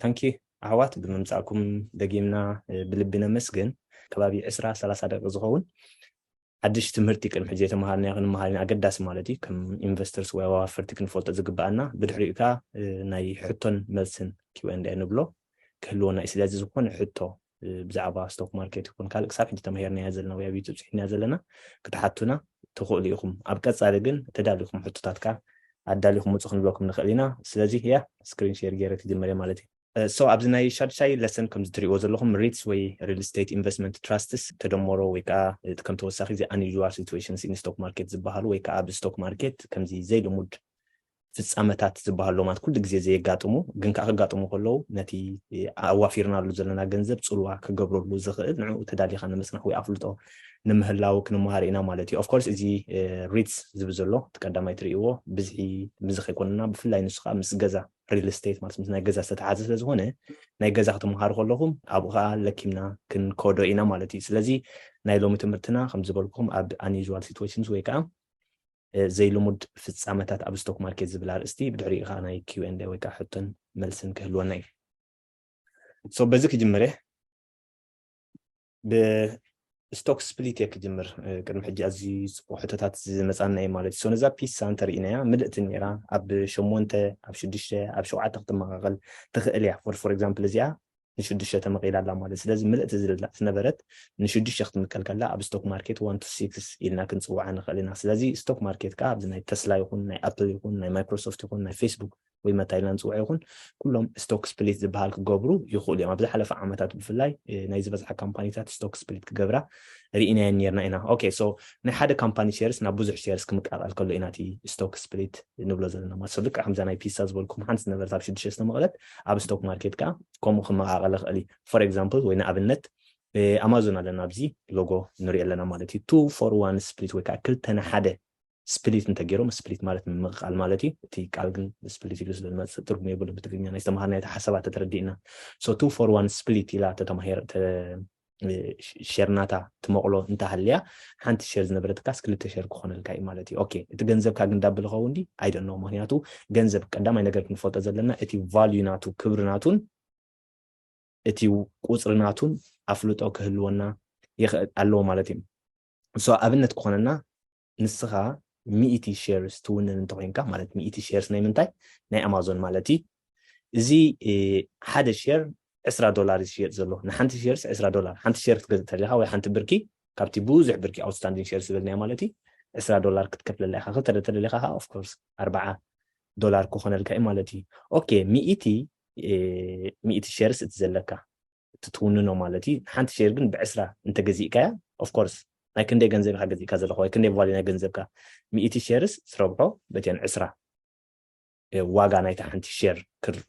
Thank you ኣሕዋት ብምምፃእኩም ደጊምና ብልቢ ነመስግን። ከባቢ ዕስራ ሰላሳ ደቂ ዝኸውን ሓድሽ ትምህርቲ ቅድሚ ሕጂ የተመሃርናዮ ክንመሃር ኢና። ኣገዳሲ ማለት እዩ። ከም ኢንቨስተርስ ወይ ኣዋፈርቲ ክንፈልጦ ዝግበኣና። ብድሕሪኡ ከዓ ናይ ሕቶን መልስን ኪው ኤንድ ኤ ንብሎ ክህልወና እዩ። ስለዚ ዝኾነ ሕቶ ብዛዕባ ስቶክ ማርኬት ይኹን ካልእ ክሳብ ሕጂ ተማሂርናዮ ዘለና ወይ ኣብ ዩቱብ ፅሒፍናዮ ዘለና ክትሓቱና ትኽእሉ ኢኹም። ኣብ ቀፃሊ ግን ተዳሊኹም ሕቶታት ከዓ ኣዳሊኹም ምፁ ክንብለኩም ንኽእል ኢና። ስለዚ ያ ስክሪን ሼር ገይረ ክጅምር እየ ማለት እዩ። So ኣብዚ ናይ ሻድሻይ ለሰን ከምዚ ትሪእዎ ዘለኹም ሪትስ ወይ ሪል ስቴት ኢንቨስትመንት ትራስትስ ተደመሮ ወይ ከዓ እቲ ከም ተወሳኺ እዚ unusual situations in stock market ዝበሃሉ ወይ ከዓ ኣብ ስቶክ ማርኬት ከምዚ ዘይልሙድ ፍጻመታት ዝበሃሉ ማለት ኩሉ ግዜ ዘየጋጥሙ ግን ከዓ ክጋጥሙ ከለዉ ነቲ ኣዋፊርናሉ ዘለና ገንዘብ ፅልዋ ክገብረሉ ዝኽእል ንዕኡ ተዳሊኻ ንምፅናሕ ወይ ኣፍልጦ ንምህላው ክንመሃር ኢና ማለት እዩ። Of course እዚ ሪትስ ዝብል ዘሎ እቲ ቀዳማይ ትርእይዎ ብዝሒ ብዝሒ ኣይኮንና ብፍላይ ንሱ ከዓ ምስ ገዛ ሪል ስቴት ማለት ምስ ናይ ገዛ ዝተተሓዘ ስለዝኾነ ናይ ገዛ ክትመሃሩ ከለኹም ኣብኡ ከዓ ለኪምና ክንከዶ ኢና ማለት እዩ። ስለዚ ናይ ሎሚ ትምህርትና ከም ዝበልኩኹም ኣብ unusual situations ወይ ከዓ ዘይልሙድ ፍጻመታት ኣብ ስቶክ ማርኬት ዝብል ኣርእስቲ ብድሕሪኡ ከዓ ናይ ኪው ኤንድ ኤ ወይ ከዓ ሕቶን መልስን ክህልወና እዩ። So በዚ ክጅምር እየ። ብስቶክ ስፕሊት እየ ክጅምር። ቅድሚ ሕጂ ኣዝዩ ፅቡቅ ሕቶታት ዝመፃና እዩ ማለት እዩ። So ነዛ ፒሳ እንተርኢናያ ምልእቲ ነይራ ኣብ ሸሞንተ ኣብ ሽዱሽተ ኣብ ሸውዓተ ክትመቃቀል ትኽእል እያ። For example እዚኣ ንሽዱሽተ ተመቂላ ኣላ ማለት ስለዚ ምልእቲ ዝነበረት ንሽዱሽተ ክትምቀል ከላ ኣብ ስቶክ ማርኬት one to six ኢልና ክንፅውዓ ንኽእል ኢና። ስለዚ ስቶክ ማርኬት ከዓ ኣብዚ ናይ ተስላ ይኹን ናይ ኣፕል ይኹን ናይ ማይክሮሶፍት ይኹን ናይ ፌስቡክ ወይ መታ ኢልና ንፅውዖ ይኹን ኩሎም ስቶክ ስፕሊት ዝበሃል ክገብሩ ይኽእሉ እዮም። ኣብ ዝሓለፈ ዓመታት ብፍላይ ናይ ዝበዝሓ ካምፓኒታት ስቶክ ስፕሊት ክገብራ ርኢናየን ነርና ኢና። Okay so ናይ ሓደ ካምፓኒ ሸርስ ናብ ብዙሕ ሸርስ ክምቃቐል ከሎ ኢና እቲ ስቶክ ስፕሊት ንብሎ ዘለና ማለት ልክዕ ከምዛ ናይ ፒሳ ዝበልኩም ሓንቲ ዝነበረት ኣብ ሽዱሽተ ዝተመቐለት ኣብ ስቶክ ማርኬት ከዓ ከምኡ ክመቃቐል ይኽእል እዩ። For example ወይ ንኣብነት ኣማዞን ኣለና ኣብዚ ሎጎ ንሪኦ ኣለና ማለት እዩ። Two for one split ወይ ከዓ ክልተ ንሓደ ስፕሊት እንተገይሮም ስፕሊት ማለት ምምቕቃል ማለት እዩ። እቲ ቃል ግን ስፕሊት ኢሉ ስለዝመፅእ ትርጉም የብሉን ብትግርኛ ናይ ዝተምሃርናዮ እቲ ሓሳባት ተተረዲእና። So two for one split ኢላ ተተማሂር ሸር ናታ ትመቕሎ እንተሃልያ ሓንቲ ሸር ዝነበረትካስ ክልተ ሸር ክኾነልካ እዩ ማለት እዩ። Okay እቲ ገንዘብካ ግን ዳብል ኸውን ዲ I don't know። ምክንያቱ ገንዘብ ቀዳማይ ነገር ክንፈልጦ ዘለና እቲ ቫልዩ ናቱ ክብሪ ናቱን እቲ ቁፅሪ ናቱን ኣፍልጦ ክህልወና ይኽእል ኣለዎ ማለት እዩ። So ኣብነት ክኾነና ንስኻ ሚእቲ ሸርስ ትውንን እንተኮይንካ ማለት ሚእቲ ሸርስ ናይ ምንታይ ናይ ኣማዞን ማለት እዩ። እዚ ሓደ ሸር ዕስራ ዶላር ዝሽየጥ ዘሎ ንሓንቲ ሸርስ ዕስራ ዶላር ሓንቲ ሸር ክትገዝእ ተደሊኻ ወይ ሓንቲ ብርኪ ካብቲ ብዙሕ ብርኪ ኣውትስታንዲንግ ሸርስ ዝበልናዮ ማለት እዩ ዕስራ ዶላር ክትከፍለላ ኢኻ። ክልተ ተደሊኻ ከዓ ኦፍኮርስ ኣርባዓ ዶላር ክኾነልካ እዩ ማለት እዩ። Okay ሚእቲ ሚእቲ ሸርስ እቲ ዘለካ እቲ ትውንኖ ማለት እዩ። ሓንቲ ሸር ግን ብዕስራ እንተገዚእካያ ኦፍኮርስ ናይ ክንደይ ገንዘብ ኢኻ ገዚእካ ዘለኻ ወይ ክንደይ ቫልዩ ናይ ገንዘብካ ሚእቲ ሸርስ ትረብሖ በቲአን ዕስራ ዋጋ ናይታ ሓንቲ ሸር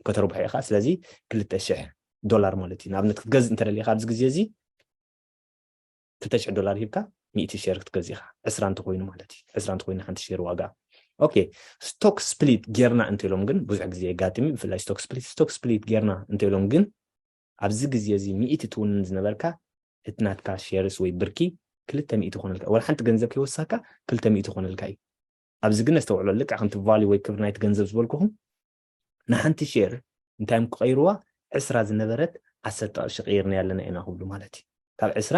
ከተርብሖ ኢኻ። ስለዚ ክልተ ሽሕ ዶላር ማለት እዩ። ንኣብነት ክትገዝእ እንተደሊኻ ኣብዚ ግዜ እዚ ክልተ ሽሕ ዶላር ሂብካ ሚእቲ ሸር ክትገዝእ ኢኻ። ዕስራ እንተኮይኑ ማለት እዩ። ዕስራ እንተኮይኑ ሓንቲ ሸር ዋጋ Okay ስቶክ ስፕሊት ጌርና እንተኢሎም ግን ብዙሕ ግዜ የጋጥም እዩ። ብፍላይ ስቶክ ስፕሊት ስቶክ ስፕሊት ጌርና እንተኢሎም ግን ኣብዚ ግዜ እዚ ሚእቲ ትውንን ዝነበርካ እቲ ናትካ ሸርስ ወይ ብርኪ ክልተ ሚእቲ ኮነልካ ወላ ሓንቲ ገንዘብ ከይወሰካ ክልተ ሚእቲ ኮነልካ እዩ። ኣብዚ ግን ነስተውዕሎ ልክዕ ከምቲ ቫልዩ ወይ ክብሪ ናይቲ ገንዘብ ዝበልኩኹም ንሓንቲ ሸር እንታይ እዮም ክቐይርዋ ዕስራ ዝነበረት ዓሰርተ ቅርሺ ቀይርና ኣለና ኢና ክብሉ ማለት እዩ። ካብ ዕስራ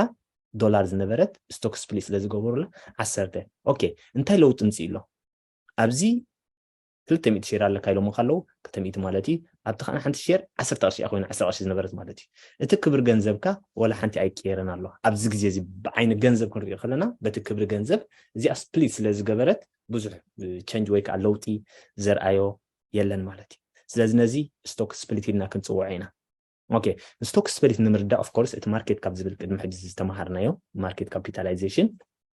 ዶላር ዝነበረት ስቶክ ስፕሊት ስለ ዝገበሩላ ዓሰርተ Okay እንታይ ለውጢ ምፅእ ኣሎ ኣብዚ ክልተ ሚእቲ ሸር ኣለካ ኢሎሞ ካለዉ ክልተ ሚእቲ ማለት እዩ ኣብቲ ከዓ ሓንቲ ሸር ዓሰርተ ቅርሺ እያ ኮይና ዕስራ ቅርሺ ዝነበረት ማለት እዩ። እቲ ክብሪ ገንዘብካ ወላ ሓንቲ ኣይቀየረን ኣሎ ኣብዚ ግዜ እዚ ብዓይኒ ገንዘብ ክንሪኦ ከለና በቲ ክብሪ ገንዘብ እዚኣ ስፕሊት ስለ ዝገበረት ብዙሕ ቸንጅ ወይ ከዓ ለውጢ ዘርኣዮ የለን ማለት እዩ። ስለዚ ነዚ ስቶክ ስፕሊት ኢልና ክንፅውዖ ኢና። Okay ስቶክ ስፕሊት ንምርዳእ ኦፍኮርስ እቲ ማርኬት ካብ ዝብል ቅድሚ ሕጂ ዝተምሃርናዮ ማርኬት ካፒታላይዜሽን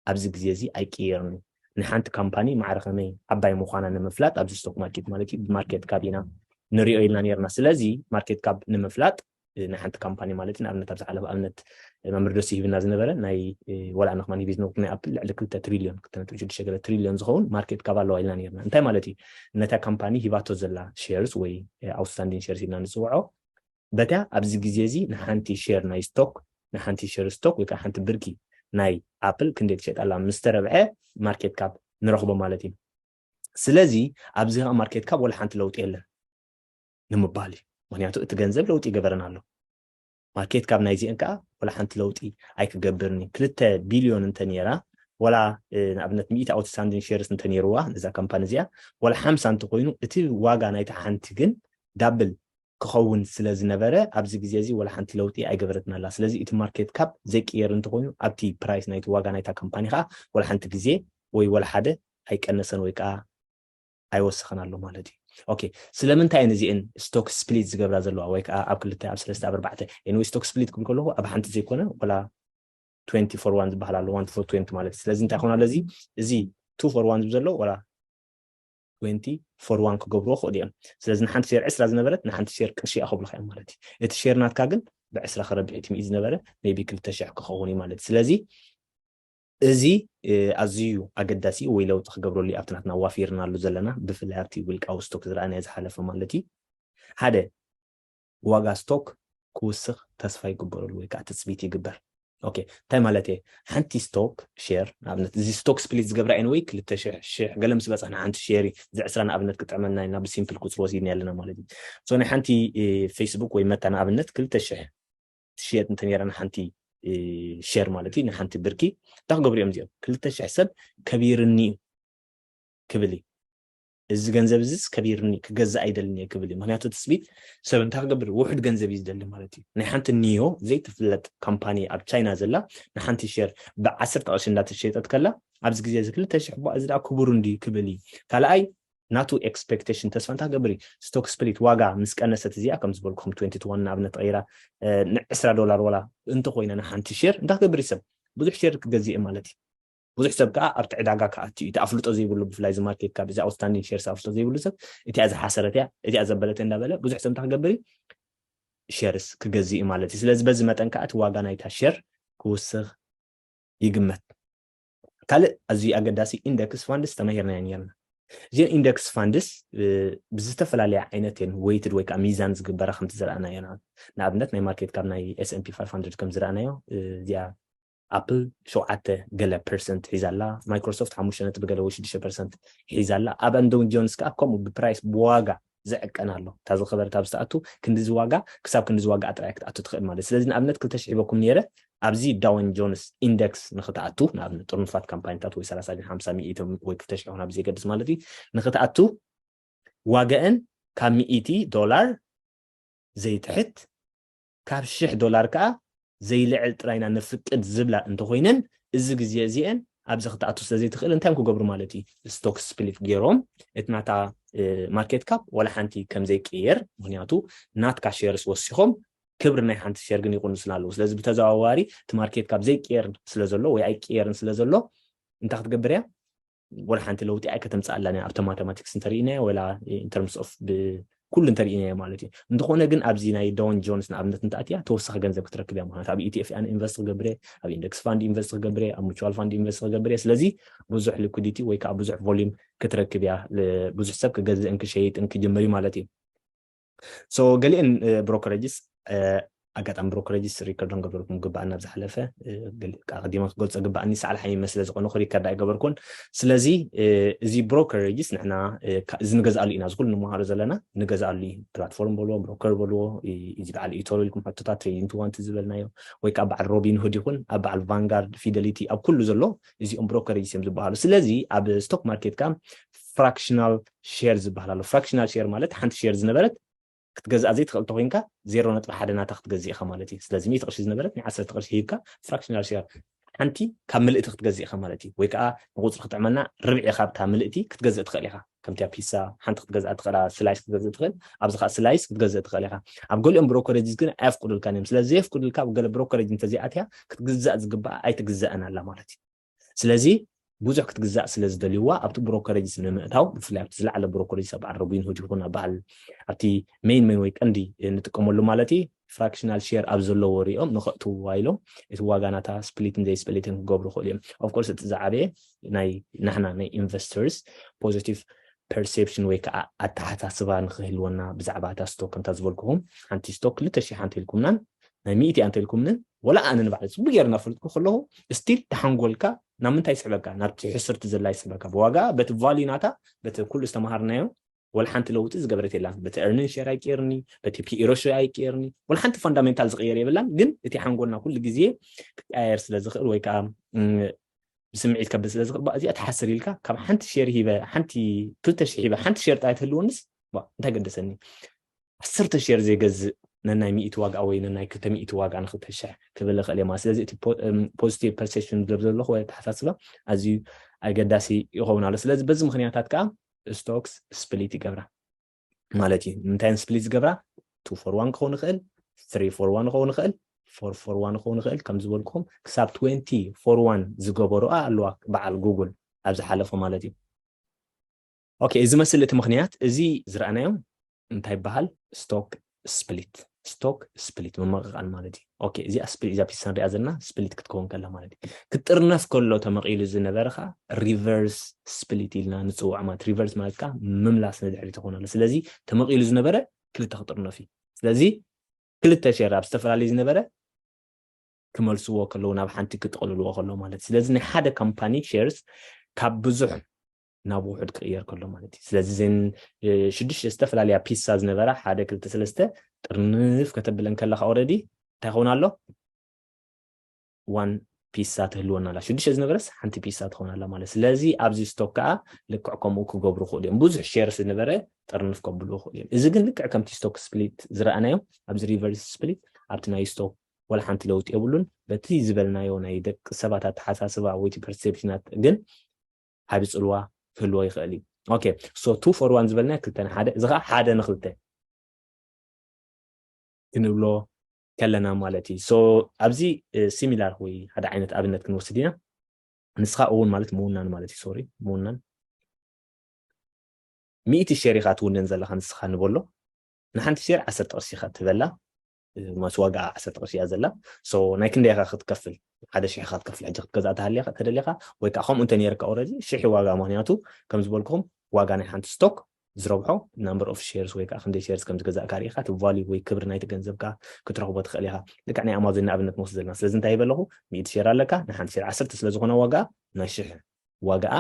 ኣብዚ ግዜ እዚ ኣይቅየርን እዩ። ንሓንቲ ካምፓኒ ማዕረ ከመይ ዓባይ ምዃና ንምፍላጥ ኣብዚ ስቶክ ማርኬት ማለት እዩ ብማርኬት ካብ ኢና ንሪኦ ኢልና ነርና። ስለዚ ማርኬት ካብ ንምፍላጥ ናይ ሓንቲ ካምፓኒ ማለት እዩ ንኣብነት ኣብዚ ሓለፈ ኣብነት መምህር ደሱ ሂብና ዝነበረ ናይ ወላ ኣነ ከማን ሂብ ዝነበርኩ ናይ ኣፕል ልዕሊ ክልተ ትሪልዮን ክልተ ነጥቢ ሽዱሽተ ገለ ትሪልዮን ዝኸውን ማርኬት ካብ ኣለዋ ኢልና ነርና። እንታይ ማለት እዩ? ነታ ካምፓኒ ሂባቶ ዘላ ሸርስ ወይ ኣውትስታንዲንግ ሸርስ ኢልና ንፅውዖ በታ ኣብዚ ግዜ እዚ ንሓንቲ ሸር ናይ ስቶክ ንሓንቲ ሸር ስቶክ ወይ ከዓ ሓንቲ ብርኪ ናይ ኣፕል ክንደይ ትሸጣላ ምስ ተረብሐ ማርኬት ካፕ ንረኽቦ ማለት እዩ። ስለዚ ኣብዚ ከዓ ማርኬት ካፕ ወላ ሓንቲ ለውጢ የለን ንምባል እዩ። ምክንያቱ እቲ ገንዘብ ለውጢ ይገበረን ኣሎ። ማርኬት ካብ ናይዚአን ከዓ ወላ ሓንቲ ለውጢ ኣይክገብርን እዩ። ክልተ ቢልዮን እንተ ነይራ፣ ወላ ንኣብነት ሚእቲ ኣውትስታንዲንግ ሼርስ እንተ ነይርዋ ነዛ ካምፓኒ እዚኣ፣ ወላ ሓምሳ እንተኮይኑ፣ እቲ ዋጋ ናይታ ሓንቲ ግን ዳብል ክኸውን ስለ ዝነበረ፣ ኣብዚ ግዜ እዚ ወላ ሓንቲ ለውጢ ኣይገበረትን ኣላ። ስለዚ እቲ ማርኬት ካፕ ዘይቅየር እንተኮይኑ፣ ኣብቲ ፕራይስ ናይቲ ዋጋ ናይታ ካምፓኒ ከዓ ወላ ሓንቲ ግዜ ወይ ወላ ሓደ ኣይቀነሰን ወይ ከዓ ኣይወሰኸን ኣሎ ማለት እዩ። ኦኬ፣ ስለምንታይ እየን እዚአን ስቶክ ስፕሊት ዝገብራ ዘለዋ ወይ ከዓ ኣብ ክልተ ኣብ ሰለስተ ኣብ ኣርባዕተ? ኤኒወይ፣ ስቶክ ስፕሊት ክብል ከለኹ ኣብ ሓንቲ ዘይኮነ ወላ ትዌንቲ ፎር ዋን ዝበሃል ኣሎ፣ ዋን ፎር ትዌንቲ ማለት እዩ። ስለዚ እንታይ ይኾን ኣሎ እዚ? እዚ ቱ ፎር ዋን ዝብል ዘሎ ወላ ትዌንቲ ፎር ዋን ክገብርዎ ክእሉ እዮም። ስለዚ ንሓንቲ ሼር ዕስራ ዝነበረት ንሓንቲ ሼር ቅርሺ እያ ክብሉኻ እዮም ማለት እዩ። እቲ ሼር ናትካ ግን ብዕስራ ከረብሕ እቲ ሚእቲ ዝነበረ ሜቢ ክልተ ሽሕ ክኸውን እዩ ማለት እዩ። ስለዚ እዚ ኣዝዩ ኣገዳሲ ወይ ለውጢ ክገብረሉ ኣብቲ ናትና ዋፊርናሉ ዘለና፣ ብፍላይ ኣብቲ ውልቃዊ ስቶክ ዝረኣናዮ ዝሓለፈ ማለት እዩ። ሓደ፣ ዋጋ ስቶክ ክውስኽ ተስፋ ይግበረሉ ወይ ከዓ ትፅቢት ይግበር። ኦኬ፣ እንታይ ማለት እየ? ሓንቲ ስቶክ ሼር ንኣብነት እዚ ስቶክ ስፕሊት ዝገብራ ወይ ክልተ ሽሕ ሽሕ ገለ ምስ በፃሕ ንሓንቲ ሼር እዚ ዕስራ ንኣብነት ክጥዕመና ኢና ብሲምፕል ቁፅሪ ወሲድና ኣለና ማለት እዩ። ናይ ሓንቲ ፌስቡክ ወይ መታ ንኣብነት ክልተ ሽሕ ትሽየጥ እንተ ነይራ ንሓንቲ ሼር ማለት እዩ፣ ንሓንቲ ብርኪ እንታይ ክገብሩ እዮም እዚኦም? ክልተ ሽሕ ሰብ ከቢርኒ እዩ ክብል እዩ። እዚ ገንዘብ እዚስ ከቢርኒ ክገዛእ ኣይደልን እየ ክብል እዩ። ምክንያቱ ትፅቢት ሰብ እንታይ ክገብር? ውሑድ ገንዘብ እዩ ዝደሊ ማለት እዩ። ናይ ሓንቲ ኒዮ ዘይትፍለጥ ካምፓኒ ኣብ ቻይና ዘላ ንሓንቲ ሼር ብዓሰርተ ቅርሺ እንዳተሸየጠት ከላ ኣብዚ ግዜ እዚ ክልተ ሽሕ ባ እዚ ደኣ ክቡር እንዲ ክብል እዩ። ካልኣይ ናቱ ኤክስፔክቴሽን ተስፋ እንታይ ክገብር እዩ? ስቶክ ስፕሊት ዋጋ ምስ ቀነሰት እዚኣ ከም ዝበልኩኹም ትዌንቲ ቱ ዋን ንኣብነት ተቐይራ ንዕስራ ዶላር ወላ እንተኮይና ንሓንቲ ሼር እንታይ ክገብር እዩ? ሰብ ብዙሕ ሼር ክገዝእ ማለት እዩ። ብዙሕ ሰብ ከዓ ኣብቲ ዕዳጋ ክኣቱ እዩ። እቲ ኣፍልጦ ዘይብሉ ብፍላይ እዚ ማርኬት ካብ እዚ ኣውትስታንዲንግ ሼርስ ኣፍልጦ ዘይብሉ ሰብ እቲኣ ዝሓሰረት እያ እቲኣ ዘበለት እንዳበለ ብዙሕ ሰብ እንታይ ክገብር እዩ? ሼርስ ክገዝእ እዩ ማለት እዩ። ስለዚ በዚ መጠን ከዓ እቲ ዋጋ ናይታ ሼር ክውስኽ ይግመት። ካልእ ኣዝዩ ኣገዳሲ ኢንደክስ ፋንድስ ተማሂርናዮ ነርና። እዚን ኢንደክስ ፋንድስ ብዝተፈላለየ ዓይነት እየን ወይትድ ወይ ከዓ ሚዛን ዝግበራ ከምቲ ዝረኣናዮ ንኣብነት ናይ ማርኬት ካብ ናይ ኤስኤንፒ ፋይቭ ሃንድረድ ከም ዝረኣናዮ እዚኣ ኣፕል ሸውዓተ ገለ ፐርሰንት ሒዛ ኣላ። ማይክሮሶፍት ሓሙሽተ ነጥቢ ገለ ወይ ሽዱሽተ ፐርሰንት ሒዛ ኣላ። ኣብ ኣንዶን ጆንስ ከዓ ከምኡ ብፕራይስ ብዋጋ ዝዕቀን ኣሎ። እታ ዝኸበረት ኣብ ዝተኣቱ ክንዲዚ ዋጋ ክሳብ ክንዲዚ ዋጋ ጥራይ ክትኣቱ ትኽእል ማለት። ስለዚ ንኣብነት ክልተ ሽሕ ሂበኩም ነይረ ኣብዚ ዳውን ጆንስ ኢንደክስ ንክትኣቱ ንኣብነት ጥርኑፋት ካምፓኒታት ወይ ሰላሳ ሓምሳ ሚእቲ ወይ ክልተ ሽሕ ይኹን ኣብ ዘይገድስ ማለት እዩ ንክትኣቱ ዋጋአን ካብ ሚእቲ ዶላር ዘይትሕት ካብ ሽሕ ዶላር ከዓ ዘይልዕል ጥራይና ንፍቅድ ዝብላ እንተኮይነን እዚ ግዜ እዚአን ኣብዚ ክትኣቱ ስለ ዘይትኽእል እንታይ እዮም ክገብሩ ማለት እዩ? ስቶክ ስፕሊት ገይሮም እቲ ናታ ማርኬት ካፕ ወላ ሓንቲ ከም ዘይቅየር ምክንያቱ ናትካ ሼርስ ወሲኾም ክብሪ ናይ ሓንቲ ሼር ግን ይቕንሱላ ኣለዉ። ስለዚ ብተዘዋዋሪ እቲ ማርኬት ካፕ ዘይቅየር ስለ ዘሎ ወይ ኣይቅየርን ስለ ዘሎ እንታይ ክትገብር እያ? ወላ ሓንቲ ለውጢ ኣይከተምፅኣላን እያ ኣብቲ ማቴማቲክስ እንተርኢናዮ ወላ in terms of ኩሉ እንተርኢናዮ ማለት እዩ። እንተኾነ ግን ኣብዚ ናይ ዳውን ጆንስ ንኣብነት እንተኣትያ ተወሳኺ ገንዘብ ክትረክብ እያ። ምክንያቱ ኣብ ኢቲኤፍ ኣነ ኢንቨስት ክገብር እየ፣ ኣብ ኢንደክስ ፋንድ ኢንቨስት ክገብር እየ፣ ኣብ ሙቹዋል ፋንድ ኢንቨስት ክገብር እየ። ስለዚ ብዙሕ ሊኩዲቲ ወይ ከዓ ብዙሕ ቮሊዩም ክትረክብ እያ። ብዙሕ ሰብ ክገዝእን ክሸይጥን ክጅምር እዩ ማለት እዩ። ሶ ገሊአን ብሮከሬጅስ ኣጋጣሚ ብሮከሬጅስ ሪከርድ ክንገብረልኩም ግባኣና ኣብ ዝሓለፈ ኣቀዲመ ክገልፆ ግባኣኒ ሳዕልሓይ መስለ ዝኾነኩ ሪከርድ ኣይገበርኩን። ስለዚ እዚ ብሮከሬጅስ ንሕና እዚ ንገዝኣሉ ኢና ዝኩሉ ንምሃሮ ዘለና ንገዝኣሉ እዩ። ፕላትፎርም በልዎ ብሮከር በልዎ እዚ በዓል ኢቶሮ ኢልኩም ሕቶታት ትሬዲንግ ቱ ዋን ዝበልናዮ ወይ ከዓ በዓል ሮቢን ሁድ ይኹን ኣብ በዓል ቫንጋርድ ፊደሊቲ ኣብ ኩሉ ዘሎ እዚኦም ብሮከሬጅስ እዮም ዝበሃሉ። ስለዚ ኣብ ስቶክ ማርኬት ከዓ ፍራክሽናል ሼር ዝበሃል ኣሎ። ፍራክሽናል ሼር ማለት ሓንቲ ሼር ዝነበረት ክትገዝኣ ዘይትኽእል ተኮይንካ ዜሮ ነጥቢ ሓደ ናታ ክትገዝእ ኢኻ ማለት እዩ። ስለዚ ሚእቲ ቅርሺ ዝነበረት ናይ ዓሰርተ ቅርሺ ሂብካ ፍራክሽናል ሼር ሓንቲ ካብ ምልእቲ ክትገዝእ ኢኻ ማለት እዩ። ወይ ከዓ ንቁፅሪ ክጥዕመና ርብዒ ካብታ ምልእቲ ክትገዝእ ትኽእል ኢኻ። ከምቲ ኣብ ፒሳ ሓንቲ ክትገዝኣ ትኽእላ ስላይስ ክትገዝእ ትኽእል ኣብዚ ከዓ ስላይስ ክትገዝእ ትኽእል ኢኻ። ኣብ ገሊኦም ብሮከሬጅስ ግን ኣየፍቅዱልካን እዮም። ስለዚ ዘየፍቅዱልካ ኣብ ገለ ብሮከሬጅ እንተዘይኣትያ ክትግዛእ ዝግባኣ ኣይትግዛእን ኣላ ማለት እዩ። ስለዚ ብዙሕ ክትግዛእ ስለ ዝደልይዋ ኣብቲ ብሮከሬጅስ ንምእታው ብፍላይ ኣብቲ ዝለዓለ ብሮከሬጅስ ኣብ በዓል ሮቢንሁድ ይኹን ኣብ በዓል ኣብቲ ሜን ሜን ወይ ቀንዲ ንጥቀመሉ ማለት እዩ ፍራክሽናል ሼር ኣብ ዘለዎ ሪኦም ንኸእትውዋ ኢሎም እቲ ዋጋ ናታ ስፕሊትን ዘይስፕሊትን ክገብሩ ክእሉ እዮም። ኦፍኮርስ እቲ ዝዓበየ ናይ ናሕና ናይ ኢንቨስተርስ ፖዚቲቭ ፐርሴፕሽን ወይ ከዓ ኣተሓሳስባ ንክህልወና ብዛዕባ እታ ስቶክ ከምታ ዝበልኩኹም ሓንቲ ስቶክ ክልተ ሽሕ ሓንቲ ኢልኩምናን ናይ ሚእቲ ኣንተ ኢልኩምንን ወላ ኣነ ንባዕለ ፅቡቅ ገይረ እናፈልጥኩ ከለኹ ስቲል ተሓንጎልካ ናብ ምንታይ ይስሕበካ ናብቲ ሕስርቲ ዘላ ይስሕበካ ብዋጋ በቲ ቫልዩ ናታ በቲ ኩሉ ዝተምሃርናዮ ወላ ሓንቲ ለውጢ ዝገበረት የላን። በቲ earning share ኣይቀየርኒ፣ በቲ P/E ratio ኣይቀየርኒ፣ ወላ ሓንቲ fundamental ዝቕየር የብላን። ግን እቲ ሓንጎልና ኩሉ ግዜ ክቀያየር ስለ ዝኽእል ወይ ከዓ ብስምዒት ከብል ስለ ዝኽእል እዚኣ ትሓስር ኢልካ ካብ ሓንቲ share ሂበ ሓንቲ ክልተ ሽሕ ሂበ ሓንቲ share ጥራይ ትህልወንስ እንታይ ገደሰኒ? ዓሰርተ share ዘይገዝእ ነናይ ሚእቲ ዋጋ ወይ ነናይ ክልተ ሚእቲ ዋጋ ንክልተ ሽሕ ክብል ይኽእል እየ ማለት። ስለዚ እቲ positive perception ዝብል ዘለኹ ወይ ኣተሓሳስባ ኣዝዩ ኣገዳሲ ይኸውን ኣሎ። ስለዚ በዚ ምክንያታት ከዓ stocks split ይገብራ ማለት እዩ። ንምንታይ split ዝገብራ? Two for one ክኸውን ይኽእል፣ three for one ክኸውን ይኽእል፣ four for one ክኸውን ይኽእል። ከም ዝበልኩም ክሳብ twenty for one ዝገበሩኣ ኣለዋ በዓል ጉግል ኣብ ዝሓለፈ ማለት እዩ። ኦኬ፣ እዚ መስል እቲ ምክንያት እዚ ዝረኣናዮም እንታይ ይበሃል? Stock split። Stock split ምምቕቓል ማለት እዩ። ኦኬ፣ እዚኣ split እዛ ፒሳ ንሪኣ ዘለና split ክትከውን ከላ ማለት እዩ። ክትጥርነፍ ከሎ ተመቒሉ ዝነበረ ከዓ reverse split ኢልና ንፅውዖ ማለት reverse ማለት ከዓ ምምላስ ንድሕሪት ይኸውን ኣሎ። ስለዚ ተመቒሉ ዝነበረ ክልተ ክጥርነፍ እዩ። ስለዚ ክልተ share ኣብ ዝተፈላለዩ ዝነበረ ክመልስዎ ከለዉ ናብ ሓንቲ ክጥቕልልዎ ከለዉ ማለት እዩ። ስለዚ ናይ ሓደ company shares ካብ ብዙሕ ናብ ውሑድ ክቕየር ከሎ ማለት እዩ። ስለዚ ዘን ሽዱሽተ ዝተፈላለያ ፒሳ ዝነበራ ሓደ ክልተ ሰለስተ ጥርንፍ ከተብለን ከለካ already እንታይ ይኸውን ኣሎ? One ፒሳ ትህልወና ኣላ። ሽዱሽተ ዝነበረስ ሓንቲ ፒሳ ትኸውን ኣላ ማለት። ስለዚ ኣብዚ stock ከዓ ልክዕ ከምኡ ክገብሩ ክእሉ እዮም። ብዙሕ share ዝነበረ ጥርንፍ ከብልዎ ክእሉ እዮም። እዚ ግን ልክዕ ከምቲ stock split ዝረኣናዮ ኣብዚ reverse split ኣብቲ ናይ stock ወላ ሓንቲ ለውጢ የብሉን። በቲ ዝበልናዮ ናይ ደቂ ሰባት ኣተሓሳስባ ወይ perception ኣት ግን ዓቢ ጽልዋ ክህልዎ ይኽእል እዩ። Okay, so two for one ዝበልናዮ ክልተ ንሓደ፣ እዚ ከዓ ሓደ ንክልተ ክንብሎ ከለና ማለት እዩ። So ኣብዚ similar ወይ ሓደ ዓይነት ኣብነት ክንወስድ ኢና። ንስኻ እውን ማለት ምውናን ማለት እዩ። Sorry፣ ምውናን ሚእቲ share ኢኻ ትውንን ዘለኻ ንስኻ ንበሎ። ንሓንቲ share ዓሰርተ ቅርሺ ኢኻ ትበላ፣ ማለት ዋጋ ዓሰርተ ቅርሺ እያ ዘላ። So ናይ ክንደይ ኢኻ ክትከፍል? ሓደ ሽሕ ኢኻ ትከፍል። ሕጂ ክትገዝኣ ተሃሊኻ ተደሊኻ ወይ ከዓ ከምኡ እንተ ነይርካ already ሽሕ ዋጋ፣ ምክንያቱ ከም ዝበልኩኹም ዋጋ ናይ ሓንቲ stock ዝረብሖ number of shares ወይ ከዓ ክንደይ shares ከም ዝገዛእካ ርኢኻ እቲ value ወይ ክብሪ ናይቲ ገንዘብካ ክትረኽቦ ትኽእል ኢኻ። ልክዕ ናይ ኣማዞን ንኣብነት ንወስድ ዘለና። ስለዚ እንታይ ይበለኹ? ሚእቲ share ኣለካ፣ ንሓንቲ share ዓሰርተ ስለ ዝኾነ ዋጋ ናይ ሽሕ ዋጋኣ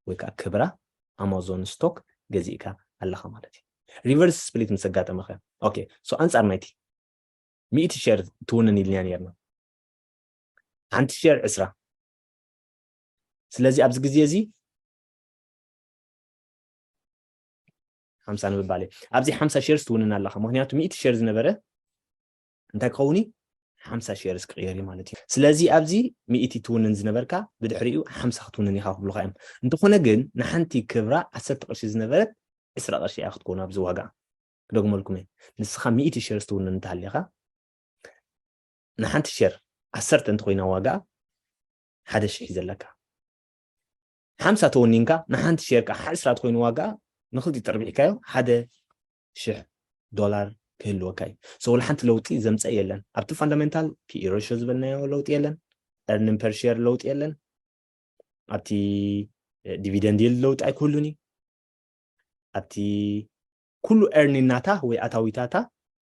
ወይ ከዓ ክብራ ኣማዞን stock ገዚእካ ኣለኻ ማለት እዩ። Reverse split ምስ ኣጋጠመኸ? Okay, so ኣንጻር ናይቲ ሚእቲ share ትውንን ኢልናያ ነርና። ሓንቲ share ዕስራ። ስለዚ ኣብዚ ግዜ እዚ ሓምሳ ንምባል እየ። ኣብዚ ሓምሳ shares ትውንን ኣለኻ። ምክንያቱ ሚእቲ share ዝነበረ እንታይ ክኸውን እዩ? ሓምሳ shares ክቕየር እዩ ማለት እዩ። ስለዚ ኣብዚ ሚእቲ ትውንን ዝነበርካ ብድሕሪኡ ሓምሳ ክትውንን ኢኻ ክብሉኻ እዮም። እንተኾነ ግን ንሓንቲ ክብራ ዓሰርተ ቅርሺ ዝነበረት ዕስራ ቅርሺ እያ ክትከውን ኣብዚ ዋጋ። ክደግመልኩም እየ። ንስኻ ሚእቲ shares ትውንን እንተሃሊኻ ንሓንቲ share ዓሰርተ እንተኮይና ዋጋ ሓደ ሽሕ እዩ ዘለካ። ሓምሳ ተወኒንካ ንሓንቲ share ከዓ ዕስራ ተኮይኑ ዋጋ ንክልቲኡ ተርቢሕካዮ ሓደ ሽሕ ዶላር ክህልወካ እዩ። So ወላ ሓንቲ ለውጢ ዘምፀ የለን። ኣብቲ fundamental P/E ratio ዝበልናዮ ለውጢ የለን። Earning per share ለውጢ የለን። ኣብቲ dividend yield ለውጢ ኣይክህሉን እዩ። ኣብቲ ኩሉ earning ናታ ወይ ኣታዊታታ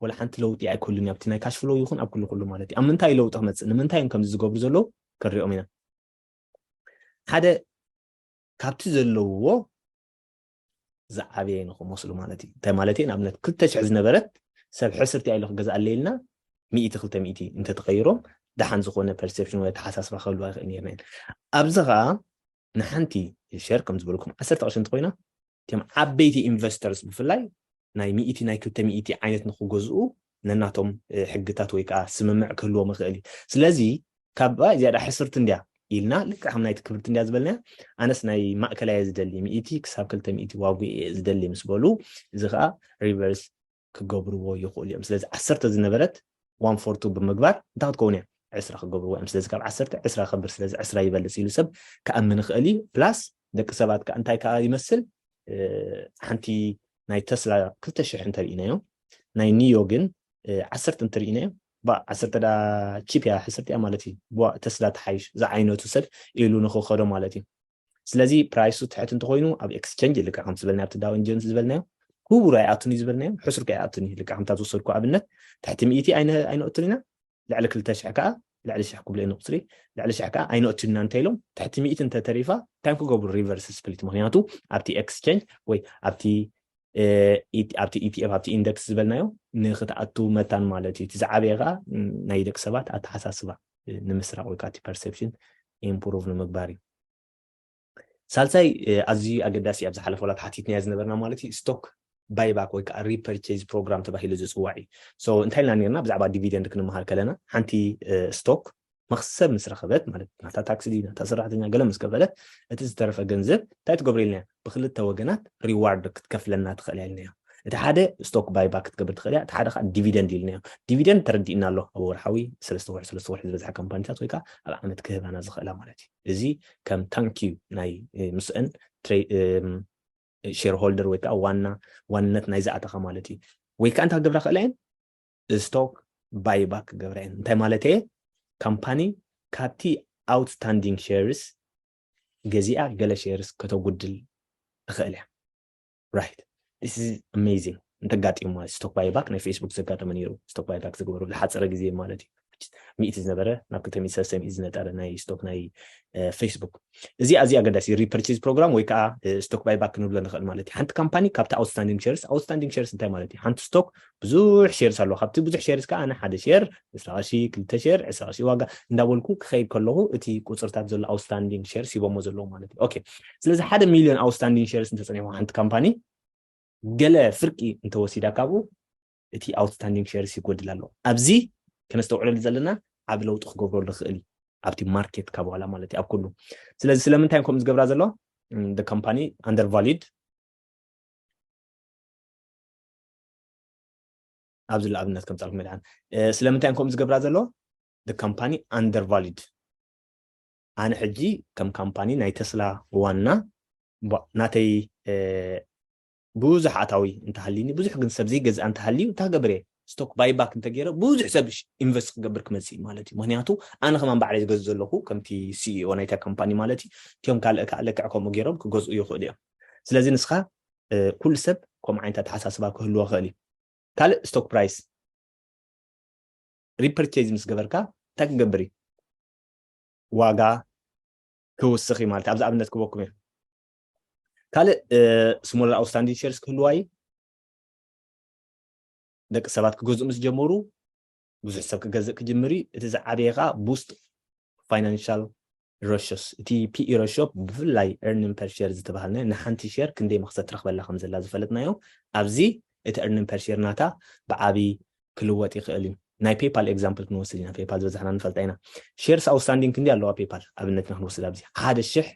ወላ ሓንቲ ለውጢ ኣይክህሉን እዩ። ኣብቲ ናይ cash flow ይኹን ኣብ ኩሉ ኩሉ ማለት እዩ። ኣብ ምንታይ ለውጢ ክመፅእ፣ ንምንታይ እዮም ከምዚ ዝገብሩ ዘለዉ ክንሪኦም ኢና። ሓደ ካብቲ ዘለውዎ ዝዓበየ ንክመስሉ ማለት እዩ። እንታይ ማለት እዩ? ንኣብነት ክልተ ሽሕ ዝነበረት ሰብ ሕስርቲ ኢሉ ክገዝኣለይ ኢልና ሚእቲ ክልተ ሚእቲ እንተተቐይሮም ደሓን ዝኾነ perception ወይ ኣተሓሳስባ ክህልዋ ይኽእል ነርና። ኣብዚ ኸዓ ንሓንቲ share ከም ዝበልኩም ዓሰርተ ቅርሺ እንተኮይና እቶም ዓበይቲ investors ብፍላይ ናይ ሚእቲ ናይ ክልተ ሚእቲ ዓይነት ንክገዝኡ ነናቶም ሕግታት ወይ ከዓ ስምምዕ ክህልዎም ይኽእል እዩ። ስለዚ ካብ ዝያዳ ሕስርቲ እንድያ ኢልና ልክዕ ከም ናይቲ ክብርቲ እንድያ ዝበልናያ ኣነስ ናይ ማእከላይ ዝደሊ ሚእቲ ክሳብ ክልተ ሚእቲ ዋጉ እየ ዝደሊ ምስ በሉ እዚ ከዓ reverse ክገብርዎ ይኽእሉ እዮም። ስለዚ ዓሰርተ ዝነበረት one for two ብምግባር እንታይ ክትከውን እያ? ዕስራ ክገብርዎ እዮም። ስለዚ ካብ ዓሰርተ ዕስራ ክገብር ስለዚ ዕስራ ይበልፅ ኢሉ ሰብ ክኣምን ይኽእል እዩ። Plus ደቂ ሰባት ከዓ እንታይ ከዓ ይመስል ሓንቲ ናይ ተስላ ክልተ ሽሕ እንተርኢናዮ ናይ ኒዮ ግን ዓሰርተ እንተርኢናዮ ባ ዓሰርተ ዳ cheap እያ ሕስርቲ እያ ማለት እዩ። ቧ ተስላ ተሓይሽ ዝዓይነቱ ሰብ ኢሉ ንክኸዶ ማለት እዩ። ስለዚ price ኡ ትሕቲ እንተኮይኑ ኣብ exchange ልክዕ ከም ዝበልናዮ ኣብቲ Dow and Jones ዝበልናዮ ክቡር ኣይኣቱን እዩ ዝበልናዮ ሕሱር ከይኣቱን እዩ። ልክዕ ከምታ ዝወሰድኩ ኣብነት ትሕቲ ሚእቲ ኣይነእቱን ኢና ልዕሊ ክልተ ሽሕ ከዓ ልዕሊ ሽሕ ክብሉ እዮም ቁፅሪ ልዕሊ ሽሕ ከዓ ኣይነእቱን ኢና እንተ ኢሎም ትሕቲ ሚእቲ እንተተሪፋ እንታይ ክገብሩ reverse split ምክንያቱ ኣብቲ exchange ወይ ኣብቲ ኣብቲ ኢቲኤፍ ኣብቲ ኢንደክስ ዝበልናዮ ንክትኣቱ መታን ማለት እዩ። እቲ ዝዓበየ ከዓ ናይ ደቂ ሰባት ኣተሓሳስባ ንምስራቕ ወይ ከዓ እቲ ፐርሰፕሽን ኢምፕሩቭ ንምግባር እዩ። ሳልሳይ ኣዝዩ ኣገዳሲ ኣብ ዝሓለፈ ወላ ተሓቲትናዮ ዝነበርና ማለት እዩ ስቶክ ባይባክ ወይ ከዓ ሪፐርቼዝ ፕሮግራም ተባሂሉ ዝፅዋዕ እዩ። ሶ እንታይ ኢልና ነርና ብዛዕባ ዲቪደንድ ክንመሃር ከለና ሓንቲ ስቶክ መክሰብ ምስ ረኸበት ማለት ናታ ታክሲ ድዩ ናታ ሰራሕተኛ ገለ ምስ ከፈለት እቲ ዝተረፈ ገንዘብ እንታይ ትገብሮ ኢልናዮ? ብክልተ ወገናት ሪዋርድ ክትከፍለና ትኽእል እያ ኢልናዮ። እቲ ሓደ ስቶክ ባይባክ ክትገብር ትኽእል እያ፣ እቲ ሓደ ከዓ ዲቪደንድ ኢልናዮ። ዲቪደንድ ተረዲእና ኣሎ ኣብ ወርሓዊ ሰለስተ ወርሒ ሰለስተ ወርሒ ዝበዝሓ ካምፓኒታት ወይ ከዓ ኣብ ዓመት ክህባና ዝኽእላ ማለት እዩ። እዚ ከም ታንኪዩ ናይ ምስአን ሼር ሆልደር ወይ ከዓ ዋና ዋንነት ናይ ዝኣተኻ ማለት እዩ። ወይ ከዓ እንታይ ክገብራ ክእላ እየን ስቶክ ባይባክ ክገብራ እየን። እንታይ ማለት እየ? ካምፓኒ ካብቲ ኣውትስታንዲንግ ሼርስ ገዚኣ ገለ ሼርስ ከተጉድል ትኽእል እያ። ራይት ስ ኣሜዚንግ እንተጋጢሙ ማለት ስቶክ ባይባክ ናይ ፌስቡክ ዘጋጠመ ነይሩ። ስቶክ ባይባክ ዝገበሩ ዝሓፀረ ግዜ ማለት እዩ። ሚእቲ ዝነበረ ናብ ክልተ ሚእቲ ሰለስተ ሚእቲ ዝነጠረ ናይ ስቶክ ናይ ፌስቡክ እዚ ኣዚ ኣገዳሲ ሪፐርቼዝ ፕሮግራም ወይ ከዓ ስቶክ ባይባክ ክንብሎ ንኽእል ማለት እዩ። ሓንቲ ካምፓኒ ካብቲ ኣውትስታንዲንግ ሸርስ ኣውትስታንዲንግ ሸርስ እንታይ ማለት እዩ? ሓንቲ ስቶክ ብዙሕ ሸርስ ኣለዎ። ካብቲ ብዙሕ ሸርስ ከዓ ኣነ ሓደ ሸር ዕስራ ቅርሺ ክልተ ሸር ዕስራ ቅርሺ ዋጋ እንዳበልኩ ክኸይድ ከለኹ እቲ ቁፅርታት ዘሎ ኣውትስታንዲንግ ሸርስ ሂቦሞ ዘለዉ ማለት እዩ። ኦኬ ስለዚ ሓደ ሚሊዮን ኣውትስታንዲንግ ሸርስ እንተፀኒሕዋ ሓንቲ ካምፓኒ ገለ ፍርቂ እንተወሲዳ ካብኡ እቲ ኣውትስታንዲንግ ሸርስ ይጎድል ኣሎ። ኣብዚ ከነስተውዕለሉ ዘለና ዓብ ለውጢ ክገብረሉ ክእል እዩ ኣብቲ ማርኬት ካብ ዋላ ማለት እዩ ኣብ ኩሉ። ስለዚ ስለምንታይ ከምኡ ዝገብራ ዘሎ ካምፓኒ ኣንደር ቫሊድ ኣብዚ ለኣብነት ከምፃልኩም መድሓን ስለምንታይ ከምኡ ዝገብራ ዘሎ ካምፓኒ ኣንደር ቫሊድ ኣነ ሕጂ ከም ካምፓኒ ናይ ተስላ ዋና ናተይ ብዙሕ ኣታዊ እንተሃልዩኒ ብዙሕ ግን ሰብ ዘይገዝኣ እንተሃልዩ እንታይ ክገብር እየ? ስቶክ ባይባክ እንተገይረ ብዙሕ ሰብ ኢንቨስት ክገብር ክመፅእ እዩ ማለት እዩ። ምክንያቱ ኣነ ከማን ባዕለይ ዝገዝእ ዘለኹ ከምቲ ሲኢኦ ናይታ ካምፓኒ ማለት እዩ። እቲኦም ካልእ ከዓ ልክዕ ከምኡ ገይሮም ክገዝኡ ይኽእሉ እዮም። ስለዚ ንስኻ ኩሉ ሰብ ከምኡ ዓይነት ኣተሓሳስባ ክህልዎ ክእል እዩ። ካልእ ስቶክ ፕራይስ ሪፐርቼዝ ምስ ገበርካ እንታይ ክገብር እዩ? ዋጋ ክውስኽ እዩ ማለት ኣብዚ ኣብነት ክበኩም እዩ። ካልእ ስሞል ኣውትስታንዲንግ ሸርስ ክህልዋ እዩ። ደቂ ሰባት ክገዝኡ ምስ ጀመሩ ብዙሕ ሰብ ክገዝእ ክጅምር እዩ። እቲ ዝዓበየ ከዓ ቡስት ፋይናንሻል ረሾስ እቲ ፒኢ ረሾ ብፍላይ ኤርኒን ፐር ሼር ዝተባሃልናዮ ንሓንቲ ሼር ክንደይ መክሰብ ትረክበላ ከም ዘላ ዝፈለጥናዮ ኣብዚ እቲ ኤርኒን ፐር ሼር ናታ ብዓብይ ክልወጥ ይኽእል እዩ። ናይ ፔፓል ኤግዛምፕል ክንወስድ ኢና። ፔፓል ዝበዝሕና ንፈልጣ ኢና። ሼርስ ኣውትስታንዲንግ ክንደይ ኣለዋ ፔፓል ኣብነት ኢና ክንወስድ ኣብዚ ሓደ ሽሕ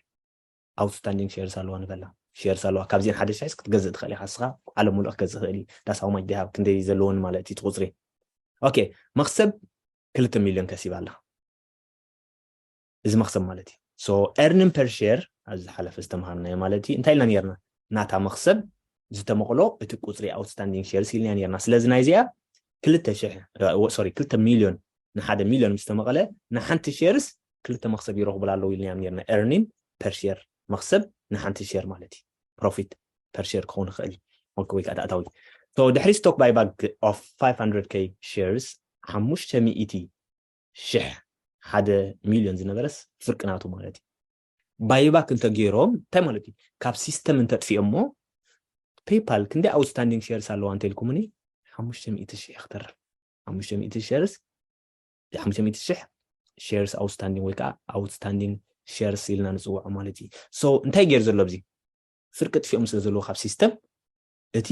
ኣውትስታንዲንግ ሼርስ ኣለዋ ንበላ ሼርስ ኣለዋ ካብዚአን ሓደ ሽሕስ ክትገዝእ ትኽእል ኢኻ ንስኻ ዓለም ሙሉእ ክገዝእ ይኽእል እዩ that's how much they have ክንደይ ዘለወን ማለት እዩ እቲ ቁፅሪ ኦኬ መኽሰብ ክልተ ሚልዮን ከሲባ ኣላ እዚ መኽሰብ ማለት እዩ so earning per share ኣብዚ ዝሓለፈ ዝተምሃርናዮ ማለት እዩ እንታይ ኢልና ነርና ናታ መኽሰብ ዝተመቕሎ እቲ ቁፅሪ ኣውትስታንዲንግ ሼርስ ኢልና ነርና ስለዚ ናይዚኣ ክልተ ሽሕ sorry ክልተ ሚልዮን ንሓደ ሚልዮን ምስ ተመቐለ ንሓንቲ ሼርስ ክልተ መኽሰብ ይረኽቡላ ኣለዉ ኢልና ነርና earning per share መኽሰብ ንሓንቲ ሼር ማለት እዩ profit per share ክኸውን ይኽእል እዩ ወይ ከዓ ኣታዊ so ድሕሪ stock buyback of five hundred K shares ሓሙሽተ ሚእቲ ሽሕ ሓደ ሚልዮን ዝነበረስ ፍርቂ ናቱ ማለት እዩ buyback እንተገይሮም እንታይ ማለት እዩ ካብ ሲስተም እንተጥፊኦሞ ፔፓል ክንደይ ኣውትስታንዲንግ ሼርስ ኣለዋ እንተኢልኩምኒ ሓሙሽተ ሚእቲ ሽሕ ክትርፍ ሓሙሽተ ሚእቲ ሸርስ ሓሙሽተ ሚእቲ ሽሕ ሸርስ ኣውትስታንዲንግ ወይ ከዓ ኣውትስታንዲንግ ሸርስ ኢልና ንፅውዖ ማለት እዩ so እንታይ ገይር ዘሎ ኣብዚ ፍርቂ ጥፊኦም ስለ ዘለዎ ካብ ሲስተም እቲ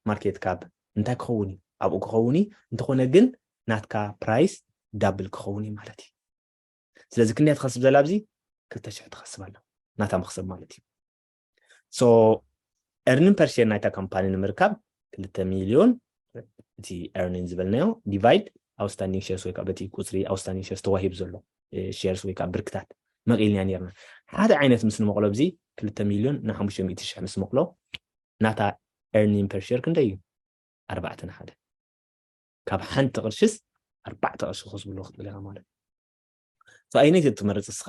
ማርኬት ካፕ እንታይ ክኸውን እዩ ኣብኡ ክኸውን እዩ እንተኾነ ግን ናትካ ፕራይስ ዳብል ክኸውን እዩ ማለት እዩ ስለዚ ክንደይ ትኸስብ ዘላ ኣብዚ ክልተ ሽሕ ትኸስብ ኣላ ናታ መኽሰብ ማለት እዩ so earning per share ናይታ ካምፓኒ ንምርካብ ክልተ ሚልዮን እቲ earning ዝበልናዮ divide outstanding shares ወይ ከዓ በቲ ቁፅሪ outstanding shares ተዋሂቡ ዘሎ ሼርስ ወይ ከዓ ብርክታት መቒልና ነርና ሓደ ዓይነት ምስ ንመቕሎ ኣብዚ ክልተ ሚልዮን ን ሓሙሽተ ሚእቲ ሽሕ ምስ መቕሎ ናታ earning per share ክንደይ እዩ ኣርባዕተ ንሓደ ካብ ሓንቲ ቅርሽስ ኣርባዕተ ቅርሺ ክኸስብሉ ክትብል ኢኻ ማለት እዩ ኣየነይቲ ትመርፅ እስኻ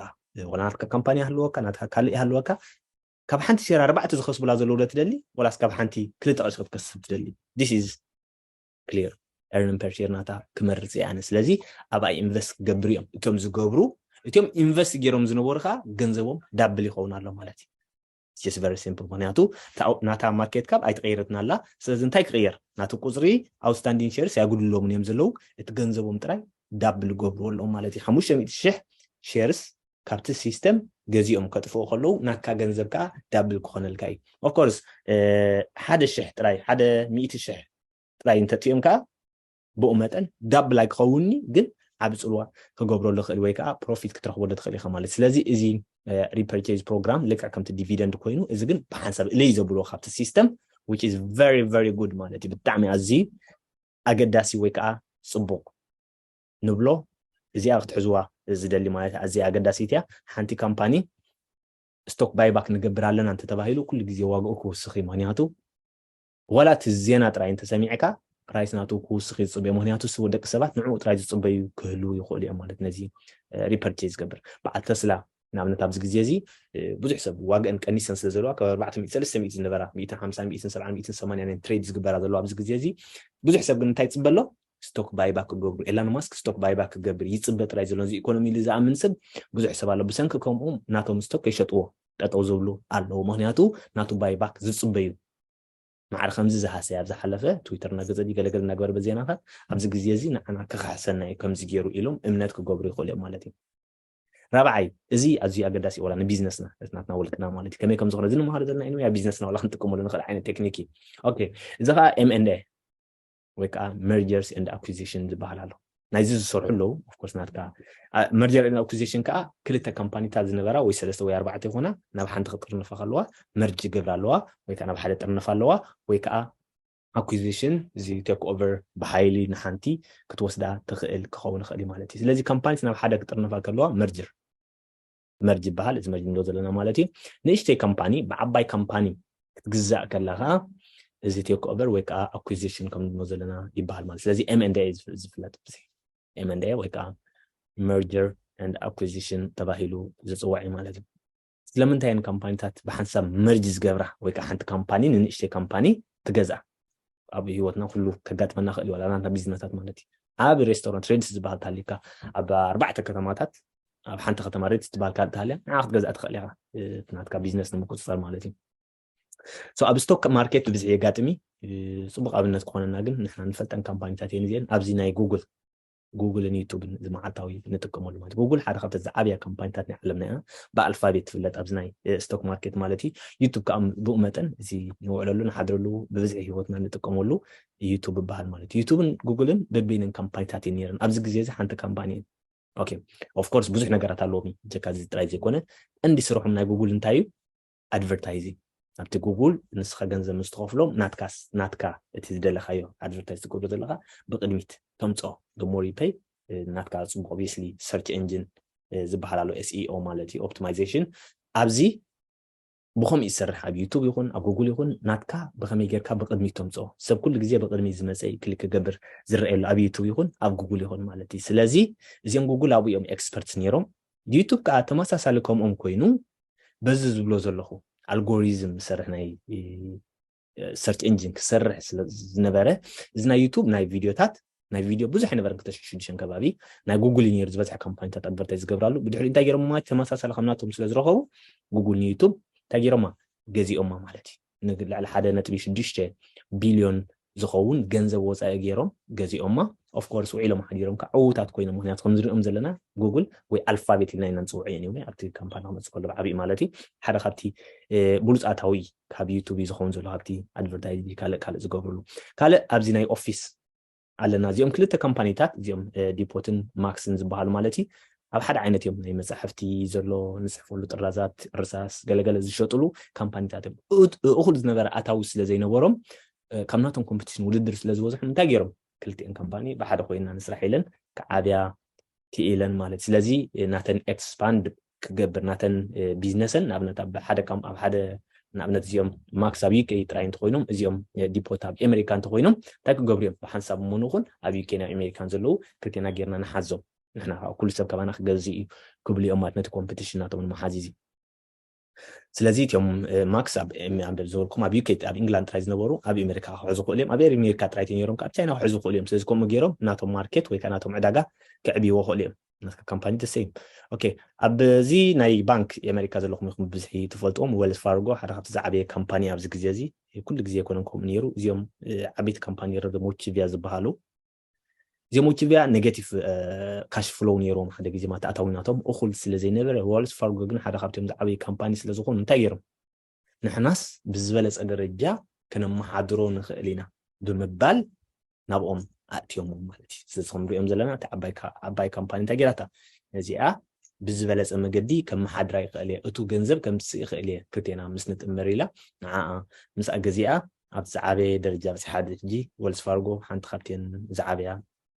ወላ ናትካ ካምፓኒ ይሃልወካ ናትካ ካልእ ይሃልወካ ካብ ሓንቲ ሸር ኣርባዕተ ዝኸስቡላ ዘለዉ ዶ ትደሊ ወላስ ካብ ሓንቲ ክልተ ቅርሺ ክትከስብ ትደሊ this is clear earning per share ናታ ክመርፅ እየ ኣነ ስለዚ ኣብኣ ኢንቨስት ክገብር እዮም እቶም ዝገብሩ እቶም ኢንቨስት ገይሮም ዝነበሩ ከዓ ገንዘቦም ዳብል ይኸውን ኣሎ ማለት እዩ It's just very simple። ምክንያቱ ናታ ማርኬት ካፕ ኣይተቀየረትን ኣላ። ስለዚ እንታይ ክቅየር? ናቱ ቁፅሪ outstanding shares ያጉድሎምን እዮም ዘለዉ። እቲ ገንዘቦም ጥራይ ዳብል ገብርዎ ኣለዎም ማለት እዩ። ሓሙሽተ ሚእቲ ሽሕ shares ካብቲ ሲስተም ገዚኦም ከጥፍኡ ከለዉ ናትካ ገንዘብ ከዓ ዳብል ክኾነልካ እዩ። Of course ሓደ ሽሕ ጥራይ፣ ሓደ ሚእቲ ሽሕ ጥራይ እንተጥዮም ከዓ ብኡ መጠን ዳብል ኣይክኸውንኒ፣ ግን ዓብ ፅልዋ ክገብረሉ ይኽእል ወይ ከዓ ፕሮፊት ክትረኽበሉ ትኽእል ኢኻ ማለት። ስለዚ እዚ repurchase program ልክዕ ከምቲ ዲቪደንድ ኮይኑ፣ እዚ ግን ብሓንሳብ እለይ ዘብልዎ ካብቲ ሲስተም፣ which is very very good ማለት እዩ። ብጣዕሚ ኣዝዩ ኣገዳሲ ወይ ከዓ ፅቡቅ ንብሎ። እዚኣ ክትሕዝዋ ዝደሊ ማለት ኣዝያ ኣገዳሲት እያ። ሓንቲ ካምፓኒ ስቶክ ባይባክ ንገብር ኣለና እንተተባሂሉ ኩሉ ግዜ ዋግኡ ክውስኽ እዩ። ምክንያቱ ዋላ እቲ ዜና ጥራይ እንተሰሚዕካ ፕራይስ ናቱ ክውስኽ እዩ ዝፅበዩ። ምክንያቱ ደቂ ሰባት ንዕኡ ጥራይ ዝፅበዩ ክህልዉ ይኽእሉ እዮም ማለት ነዚ repurchase ዝገብር። በዓል ተስላ ንኣብነት ኣብዚ ግዜ እዚ ብዙሕ ሰብ ዋግአን ቀኒሰን ስለ ዘለዋ ካብ ኣርባዕተ ሚእቲ ሰለስተ ሚእቲ ዝነበራ ሚእትን ሓምሳን ሚእትን ሰብዓን ሚእትን ሰማንያን ትሬድ ዝግበራ ዘለዋ ኣብዚ ግዜ እዚ ብዙሕ ሰብ ግን እንታይ ይፅበ ኣሎ? ስቶክ ባይባክ ክገብሩ። ኤላን ማስክ ስቶክ ባይባክ ክገብር ይፅበ ጥራይ ዘሎ እዚ ኢኮኖሚ ኢሉ ዝኣምን ሰብ ብዙሕ ሰብ ኣሎ። ብሰንኪ ከምኡ ናቶም ስቶክ ከይሸጥዎ ጠጠው ዝብሉ ኣለዉ። ምክንያቱ ናቱ ባይባክ ዝፅበዩ ማዕረ ከምዚ ዝሃሰያ ኣብ ዝሓለፈ ትዊተር እናገጸ ገለገለ እናገበረ በዜናታት ኣብዚ ግዜ እዚ ንዓና ክኽሕሰና እዩ ከምዚ ገይሩ ኢሎም እምነት ክገብሩ ይኽእሉ እዮም ማለት እዩ። ራብዓይ፣ እዚ ኣዝዩ ኣገዳሲ ዋላ ንቢዝነስና ናትና ውልቅና ማለት እዩ። ከመይ ከም ዝኾነ እዚ ንምሃሮ ዘለና ኢና። ቢዝነስና ዋላ ክንጥቀመሉ ንኽእል ዓይነት ቴክኒክ እዩ። ኦኬ፣ እዚ ከዓ M and A ወይ ከዓ mergers and acquisition ዝበሃል ኣሎ። ናይዚ ዝሰርሑ ኣለዉ። Of course ናትካ merger and acquisition ከዓ ክልተ ካምፓኒታት ዝነበራ ወይ ሰለስተ ወይ ኣርባዕተ ይኾና ናብ ሓንቲ ክጥርንፋ ከለዋ መርጅ ይገብራ ኣለዋ ወይ ከዓ ናብ ሓደ ጥርንፋ ኣለዋ ወይ ከዓ ኣኩዚሽን እዚ ቴክ ኦቨር ብሓይሊ ንሓንቲ ክትወስዳ ትኽእል ክኸውን ይኽእል እዩ ማለት እዩ። ስለዚ ካምፓኒስ ናብ ሓደ ክጥርንፋ ከለዋ መርጅር መርጅ ይበሃል። እዚ መርጅ ንብሎ ዘለና ማለት እዩ። ንእሽተይ ካምፓኒ ብዓባይ ካምፓኒ ክትግዛእ ከላ ከዓ እዚ ቴክ ኦቨር ወይ ከዓ ኣኩዚሽን ከም ንብሎ ዘለና ይበሃል ማለት። ስለዚ M and A ዝፍለጥ M and A ወይ ከዓ merger and acquisition ተባሂሉ ዝፅዋዕ እዩ ማለት እዩ። ስለምንታይ እየን ካምፓኒታት ብሓንሳብ መርጅ ዝገብራ ወይ ከዓ ሓንቲ ካምፓኒ ንንእሽተይ ካምፓኒ ትገዝኣ? ኣብ ህይወትና ኩሉ ከጋጥመና ክእል እዩ። ዋላ ናትና ቢዝነሳት ማለት እዩ። ኣብ ሬስቶራንት ሬድስ ዝበሃል ተሃሊካ ኣብ ኣርባዕተ ከተማታት ኣብ ሓንቲ ከተማ ሬድስ ዝበሃል ካልእ ተሃልያ ንዓ ክትገዝኣ ትኽእል ኢኻ። ናትካ ቢዝነስ ንምቁፅፃር ማለት እዩ። ኣብ ስቶክ ማርኬት ብብዝሒ የጋጥሚ። ፅቡቅ ኣብነት ክኾነና ግን ንሕና ንፈልጠን ካምፓኒታት እየን እዚአን ኣብዚ ናይ ጉግል ጉግልን ዩቱብን እዚ መዓልታዊ ንጥቀመሉ ማለት ጉግል ሓደ ካብተ ዝዓብያ ካምፓኒታት ናይ ዓለምና እያ። ብኣልፋቤት ትፍለጥ ኣብዚ ናይ ስቶክ ማርኬት ማለት እዩ። ዩቱብ ከዓ ብኡ መጠን እዚ ንውዕለሉ ንሓድረሉ ብብዝሒ ህይወትና ንጥቀመሉ ዩቱብ ይበሃል ማለት እዩ። ዩቱብን ጉግልን በበይነን ካምፓኒታት እየን ነይረን። ኣብዚ ግዜ እዚ ሓንቲ ካምፓኒ እየን። ኦኬ ኦፍ ኮርስ ብዙሕ ነገራት ኣለዎም። ጀካ እዚ ጥራይ ዘይኮነ ቀንዲ ስርሖም ናይ ጉግል እንታይ እዩ? ኣድቨርታይዚንግ ኣብቲ ጉግል ንስኻ ገንዘብ ምስ ትኸፍሎም ናትካስ ናትካ እቲ ዝደለኻዮ ኣድቨርታይዝ ትገብሮ ዘለኻ ብቅድሚት ተምፅኦ። The more you pay ናትካ ፅቡቅ obviously search engine ዝበሃል ኣሎ SEO ማለት እዩ optimization ኣብዚ ብከምኡ ይሰርሕ ኣብ ዩቱብ ይኹን ኣብ ጉግል ይኹን ናትካ ብከመይ ጌርካ ብቅድሚት ተምፅኦ ሰብ ኩሉ ግዜ ብቅድሚት ዝመፀ ክሊክ ክገብር ዝረኣየሉ ኣብ ዩቱብ ይኹን ኣብ ጉግል ይኹን ማለት እዩ። ስለዚ እዚኦም ጉግል ኣብኡ እዮም ኤክስፐርትስ ነይሮም። ዩቱብ ከዓ ተመሳሳሊ ከምኦም ኮይኑ በዚ ዝብሎ ዘለኹ ኣልጎሪዝም ዝሰርሕ ናይ search engine ክሰርሕ ስለ ዝነበረ እዚ ናይ ዩቱብ ናይ ቪዲዮታት ናይ ቪዲዮ ብዙሕ ኣይነበረን ክልተ ሽሕን ሽዱሽተን ከባቢ ናይ ጉግል እዩ ነይሩ ዝበዝሐ ካምፓኒታት ኣድቨርታይዝ ዝገብራሉ ብድሕሪ እንታይ ገይሮም ማለት ተመሳሳሊ ከም ናቶም ስለ ዝረኸቡ ጉግል ንዩቱብ እንታይ ገይሮማ ገዚኦማ ማለት እዩ። ልዕሊ ሓደ ነጥቢ ሽዱሽተ ቢልዮን ዝኸውን ገንዘብ ወፃኢ ገይሮም ገዚኦማ። ኦፍኮርስ ውዒሎም ሓዲሮም ከዓ ዕዉታት ኮይኖም ምክንያቱ ከምዝሪኦም ዘለና ጉግል ወይ ኣልፋቤት ኢልና ኢና ንፅውዖ እየን ኣብቲ ካምፓኒ ክመፅእ ከሎ ብዓብኡ ማለት እዩ ሓደ ካብቲ ብሉፃታዊ ካብ ዩቱብ እዩ ዝኸውን ዘሎ ካብቲ ኣድቨርታይዝ ካልእ ካልእ ዝገብርሉ ካልእ ኣብዚ ናይ ኦፊስ ኣለና እዚኦም ክልተ ካምፓኒታት እዚኦም ዲፖትን ማክስን ዝበሃሉ ማለት እዩ ኣብ ሓደ ዓይነት እዮም ናይ መፅሕፍቲ ዘሎ ንፅሕፈሉ ጥራዛት ርሳስ ገለገለ ዝሸጥሉ ካምፓኒታት እዮም። እኹል ዝነበረ ኣታዊ ስለ ዘይነበሮም ካብ ናቶም ኮምፒቲሽን ውድድር ስለ ዝበዝሖም እንታይ ገይሮም ክልቲኤን ካምፓኒ ብሓደ ኮይና ንስራሕ ኢለን ክዓብያ ክኢለን ማለት ስለዚ ናተን ኤክስፓንድ ክገብር ናተን ቢዝነሰን ንኣብነት ኣብ ሓደ ኣብ ሓደ ንኣብነት እዚኦም ማክስ ኣብ ዩኬ ጥራይ እንተኮይኖም እዚኦም ዲፖት ኣብ ኤሜሪካ እንተኮይኖም እንታይ ክገብሩ እዮም ብሓንሳብ እሞ ንኹን ኣብ ዩኬ ናብ ኤሜሪካን ዘለዉ ክልቴና ጌርና ንሓዞም ንሕና ኩሉ ሰብ ካባና ክገዝእ እዩ ክብሉ እዮም ማለት ነቲ ኮምፒቲሽን ናቶም ንመሓዝ እዚ ስለዚ እቲኦም ማክስ ኣብ ዝበልኩም ኣብ ዩኬ ኣብ ኢንግላንድ ጥራይ ዝነበሩ ኣብ ኤሜሪካ ክሕዙ ክእሉ እዮም ኣብ ኤሜሪካ ጥራይ እዮም ካብ ቻይና ክሕዙ ክእሉ እዮም ስለዚ ከምኡ ገይሮም ናቶም ማርኬት ወይ ከዓ ናቶም ዕዳጋ ክዕብይዎ ክእሉ እዮም ናትካ ካምፓኒ ተሰይም። ኦኬ፣ ኣብዚ ናይ ባንክ የኣሜሪካ ዘለኹም ኢኹም ብብዝሒ ትፈልጥዎም። ዌልስ ፋርጎ ሓደ ካብቲ ዝዓበየ ካምፓኒ ኣብዚ ግዜ እዚ፣ ኩሉ ግዜ ኣይኮነን ከምኡ ነይሩ። እዚኦም ዓበይቲ ካምፓኒ ሞቺቪያ ዝበሃሉ፣ እዚኦም ሞቺቪያ ኔጌቲቭ ካሽ ፍሎው ነይሮም፣ ሓደ ግዜ ማለት ኣታዊ ናቶም እኹል ስለ ዘይነበረ፣ ዌልስ ፋርጎ ግን ሓደ ካብቶም ዝዓበየ ካምፓኒ ስለ ዝኾኑ እንታይ ገይሮም? ንሕናስ ብዝበለፀ ደረጃ ከነመሓድሮ ንኽእል ኢና ብምባል ናብኦም ኣእትዮሞም ማለት እዩ። ስለዚ ከም ንሪኦም ዘለና እቲ ዓባይ ካምፓኒ እንታይ ገይራታ? ነዚኣ ብዝበለፀ መገዲ ከመሓድራ ይኽእል እየ፣ እቱ ገንዘብ ከምፅእ ይኽእል እየ፣ ክልቴና ምስ ንጥምር ኢላ ንዓኣ ምስ ኣገዚኣ ኣብ ዝዓበየ ደረጃ በፂሓ። ሕጂ ዌልስ ፋርጎ ሓንቲ ካብተን ዝዓበያ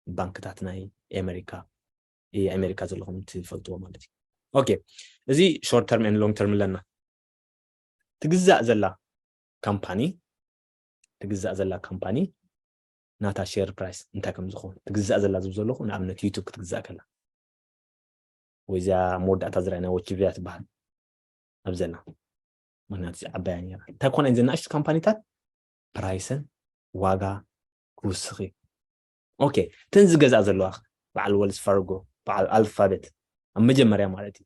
ባንክታት ናይ ኣሜሪካ፣ ኣሜሪካ ዘለኹም ትፈልጥዎ ማለት እዩ። ኦኬ፣ እዚ ሾርት ተርም ን ሎንግ ተርም ኣለና። ትግዛእ ዘላ ካምፓኒ ትግዛእ ዘላ ካምፓኒ ናታ ሼር ፕራይስ እንታይ ከም ዝኾነ ትግዛእ ዘላ ዝብ ዘለኹ፣ ንኣብነት ዩቱብ ክትግዛእ ከላ ወይ እዚኣ መወዳእታ ዝረኣና ወችቪያ ትበሃል ኣብ ዘላ፣ ምክንያቱ ዓባያ ነራ እንታይ ኮነ ዘናእሽቱ ካምፓኒታት ፕራይሰን ዋጋ ክውስኽ እዩ። ኦኬ፣ እተን ዝገዝኣ ዘለዋ በዓል ወልስ ፋርጎ፣ በዓል ኣልፋቤት ኣብ መጀመርያ ማለት እዩ፣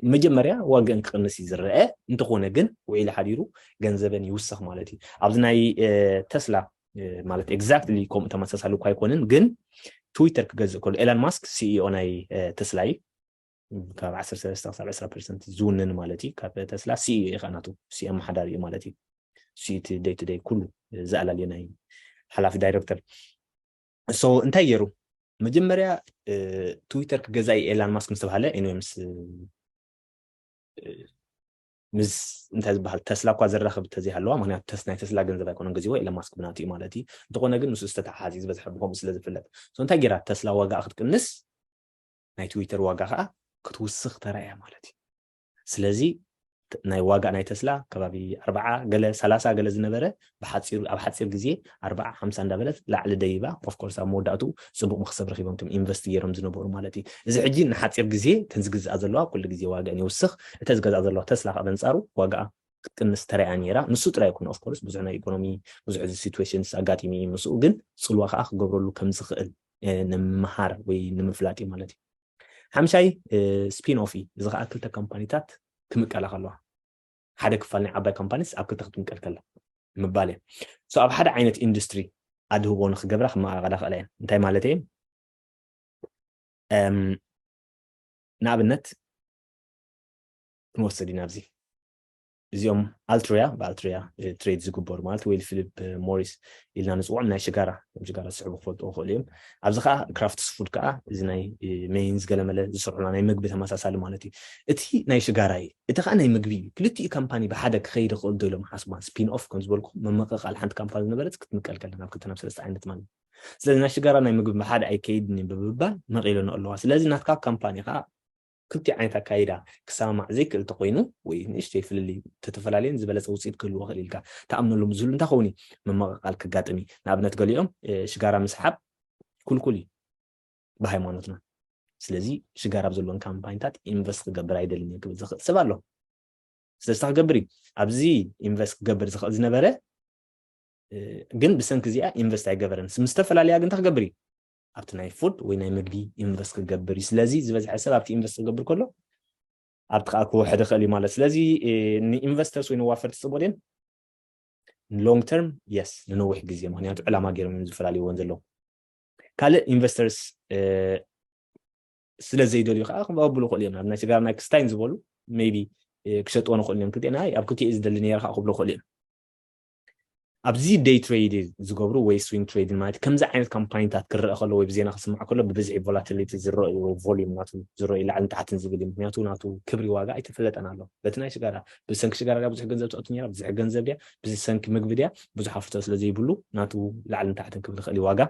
መጀመርያ ዋግአን ክቕንስ እዩ ዝረአ። እንተኾነ ግን ውዒሉ ሓዲሩ ገንዘበን ይውስኽ ማለት እዩ። ኣብዚ ናይ ተስላ ማለት ኤግዛክትሊ ከምኡ ተመሳሳሊ እኳ ኣይኮንን፣ ግን ትዊተር ክገዝእ ከሎ ኤላን ማስክ ሲኢኦ ናይ ተስላ እዩ። ካብ ዓሰርተ ሰለስተ ክሳብ ዕስራ ፐርሰንት ዝውንን ማለት እዩ። ካብ ተስላ ሲኢኦ እዩ፣ ናቱ ሲኢኦ ኣመሓዳሪ እዩ ማለት እዩ። ሲኢቲ ደይ ቱ ደይ ኩሉ ዝኣላልዮ ናይ ሓላፊ ዳይረክተር። ሶ እንታይ ገይሩ? መጀመርያ ትዊተር ክገዛ እዩ ኤላን ማስክ ምስ ተባሃለ፣ ኤኒዌይ ምስ ምስ እንታይ ዝበሃል ተስላ እኳ ዘራኽብ እንተዘይሃለዋ፣ ምክንያቱ ተስ ናይ ተስላ ገንዘብ ኣይኮነን ገዚዎ፣ ኤለን ማስክ ብናቱ እዩ ማለት እዩ። እንተኾነ ግን ምስ ዝተተሓሓዝ እዩ ዝበዝሐ ብከምኡ ስለ ዝፍለጥ። ሶ እንታይ ገይራ? ተስላ ዋጋ ክትቅንስ ናይ ትዊተር ዋጋ ከዓ ክትውስኽ ተራእያ ማለት እዩ። ስለዚ ናይ ዋጋ ናይ ተስላ ከባቢ ኣርባዓ ገለ ሰላሳ ገለ ዝነበረ ብሓፂሩ ኣብ ሓፂር ግዜ ኣርባዓ ሓምሳ እንዳበለት ላዕሊ ደይባ። ኦፍኮርስ ኣብ መወዳእቱ ፅቡቅ መክሰብ ረኪቦም ቶም ኢንቨስት ገይሮም ዝነበሩ ማለት እዩ። እዚ ሕጂ ንሓፂር ግዜ ተን ዝግዝኣ ዘለዋ ኩሉ ግዜ ዋጋ ይውስኽ። እተ ዝገዝኣ ዘለዋ ተስላ ካብ ኣንፃሩ ዋጋ ክትቅንስ ተረያ ነይራ። ንሱ ጥራይ ይኮነ ኦፍኮርስ ብዙሕ ናይ ኢኮኖሚ ብዙሕ እዚ ሲትዌሽንስ ኣጋጢሙ እዩ። ምስኡ ግን ፅልዋ ከዓ ክገብረሉ ከም ዝኽእል ንምምሃር ወይ ንምፍላጥ እዩ ማለት እዩ። ሓምሻይ ስፒን ኦፍ እዩ። እዚ ከዓ ክልተ ካምፓኒታት ክምቀላ ከለዋ ሓደ ክፋል ናይ ዓባይ ካምፓኒስ ኣብ ክልተ ክትምቀል ከላ ምባል እየ። ኣብ ሓደ ዓይነት ኢንዱስትሪ ኣድህቦ ንክገብራ ክመቃቀላ ክእላ እየን። እንታይ ማለት እየ? ንኣብነት ክንወስድ ኢና ኣብዚ እዚኦም ኣልትሪያ ብኣልትሪያ ትሬድ ዝግበሩ ማለት ወይ ፊሊፕ ሞሪስ ኢልና ንፅውዖም ናይ ሽጋራ ከም ሽጋራ ዝስሕቡ ክፈልጡ ክኽእሉ እዮም። ኣብዚ ከዓ ክራፍትስ ፉድ ከዓ እዚ ናይ ሜይንዝ ገለመለ ዝስርሑና ናይ ምግቢ ተመሳሳሊ ማለት እዩ። እቲ ናይ ሽጋራ እዩ፣ እቲ ከዓ ናይ ምግቢ እዩ። ክልቲኡ ካምፓኒ ብሓደ ክኸይድ ይኽእል ዶ ኢሎም ሓስባ ስፒን ኦፍ ከም ዝበልኩ መመቐቓል ሓንቲ ካምፓኒ ዝነበረት ክትምቀል ከላ ናብ ክልተ ናብ ሰለስተ ዓይነት ማለት እዩ። ስለዚ ናይ ሽጋራ ናይ ምግቢ ብሓደ ኣይከይድን እዩ ብምባል መቒለኖ ኣለዋ። ስለዚ ናትካ ካምፓኒ ከዓ ክልቲ ዓይነት ኣካይዳ ክሰማማዕ ዘይክእል ተኮይኑ ወይ ንእሽተይ ፍልልይ ተተፈላለየን ዝበለፀ ውፅኢት ክህልዎ ክእል ኢልካ ተኣምነሎም ዝህሉ እንተኸውን እዩ መመቐቃል ክጋጥም እዩ። ንኣብነት ገሊኦም ሽጋራ ምስሓብ ኩልኩል እዩ ብሃይማኖትና። ስለዚ ሽጋራ ኣብ ዘለዎን ካምፓኒታት ኢንቨስት ክገብር ኣይደልን እየ ክብል ዝኽእል ሰብ ኣሎ። ስለዚ ክገብር እዩ ኣብዚ ኢንቨስት ክገብር ዝኽእል ዝነበረ ግን ብሰንኪ እዚኣ ኢንቨስት ኣይገበረን። ምስ ዝተፈላለያ ግን ክገብር እዩ ኣብቲ ናይ ፉድ ወይ ናይ ምግቢ ኢንቨስት ክገብር እዩ። ስለዚ ዝበዝሐ ሰብ ኣብቲ ኢንቨስት ክገብር ከሎ ኣብቲ ከዓ ክውሕድ ይኽእል እዩ ማለት። ስለዚ ንኢንቨስተርስ ወይ ንዋፈርቲ ፅቡቅ ድን ሎንግ ተርም የስ ንነዊሕ ግዜ ምክንያቱ ዕላማ ገይሮም እዮም ዝፈላለይዎን ዘለዉ። ካልእ ኢንቨስተርስ ስለ ዘይደልዩ ከዓ ክባብሉ ክእሉ እዮም። ናብ ናይ ሽጋራ ናይ ክስታይን ዝበሉ ሜቢ ክሸጥዎ ንኽእሉ እዮም። ክልቴና ኣብ ክልቲኡ ዝደሊ ነይረ ከዓ ክብሉ ክእሉ እዮም። ኣብዚ ደይ ትሬድ ዝገብሩ ወይ ስዊንግ ትሬድን ማለት ከምዚ ዓይነት ካምፓኒታት ክረአ ከሎ ወይ ብዜና ክስማዕ ከሎ ብብዝሒ ቮላቲሊቲ ዝረአዩ ወይ ቮሊዩም ናቱ ዝረአዩ ላዕልን ታሕትን ዝብል እዩ። ምክንያቱ ናቱ ክብሪ ዋጋ ኣይተፈለጠን ኣሎ። በቲ ናይ ሽጋራ ብሰንኪ ሽጋራ ድያ ብዙሕ ገንዘብ ትኣቱ ነራ፣ ብዙሕ ገንዘብ ድያ ብሰንኪ ምግቢ ድያ ብዙሕ ኣፍርቶ ስለ ዘይብሉ ናቱ ላዕልን ታሕትን ክብል ይኽእል እዩ ዋጋ።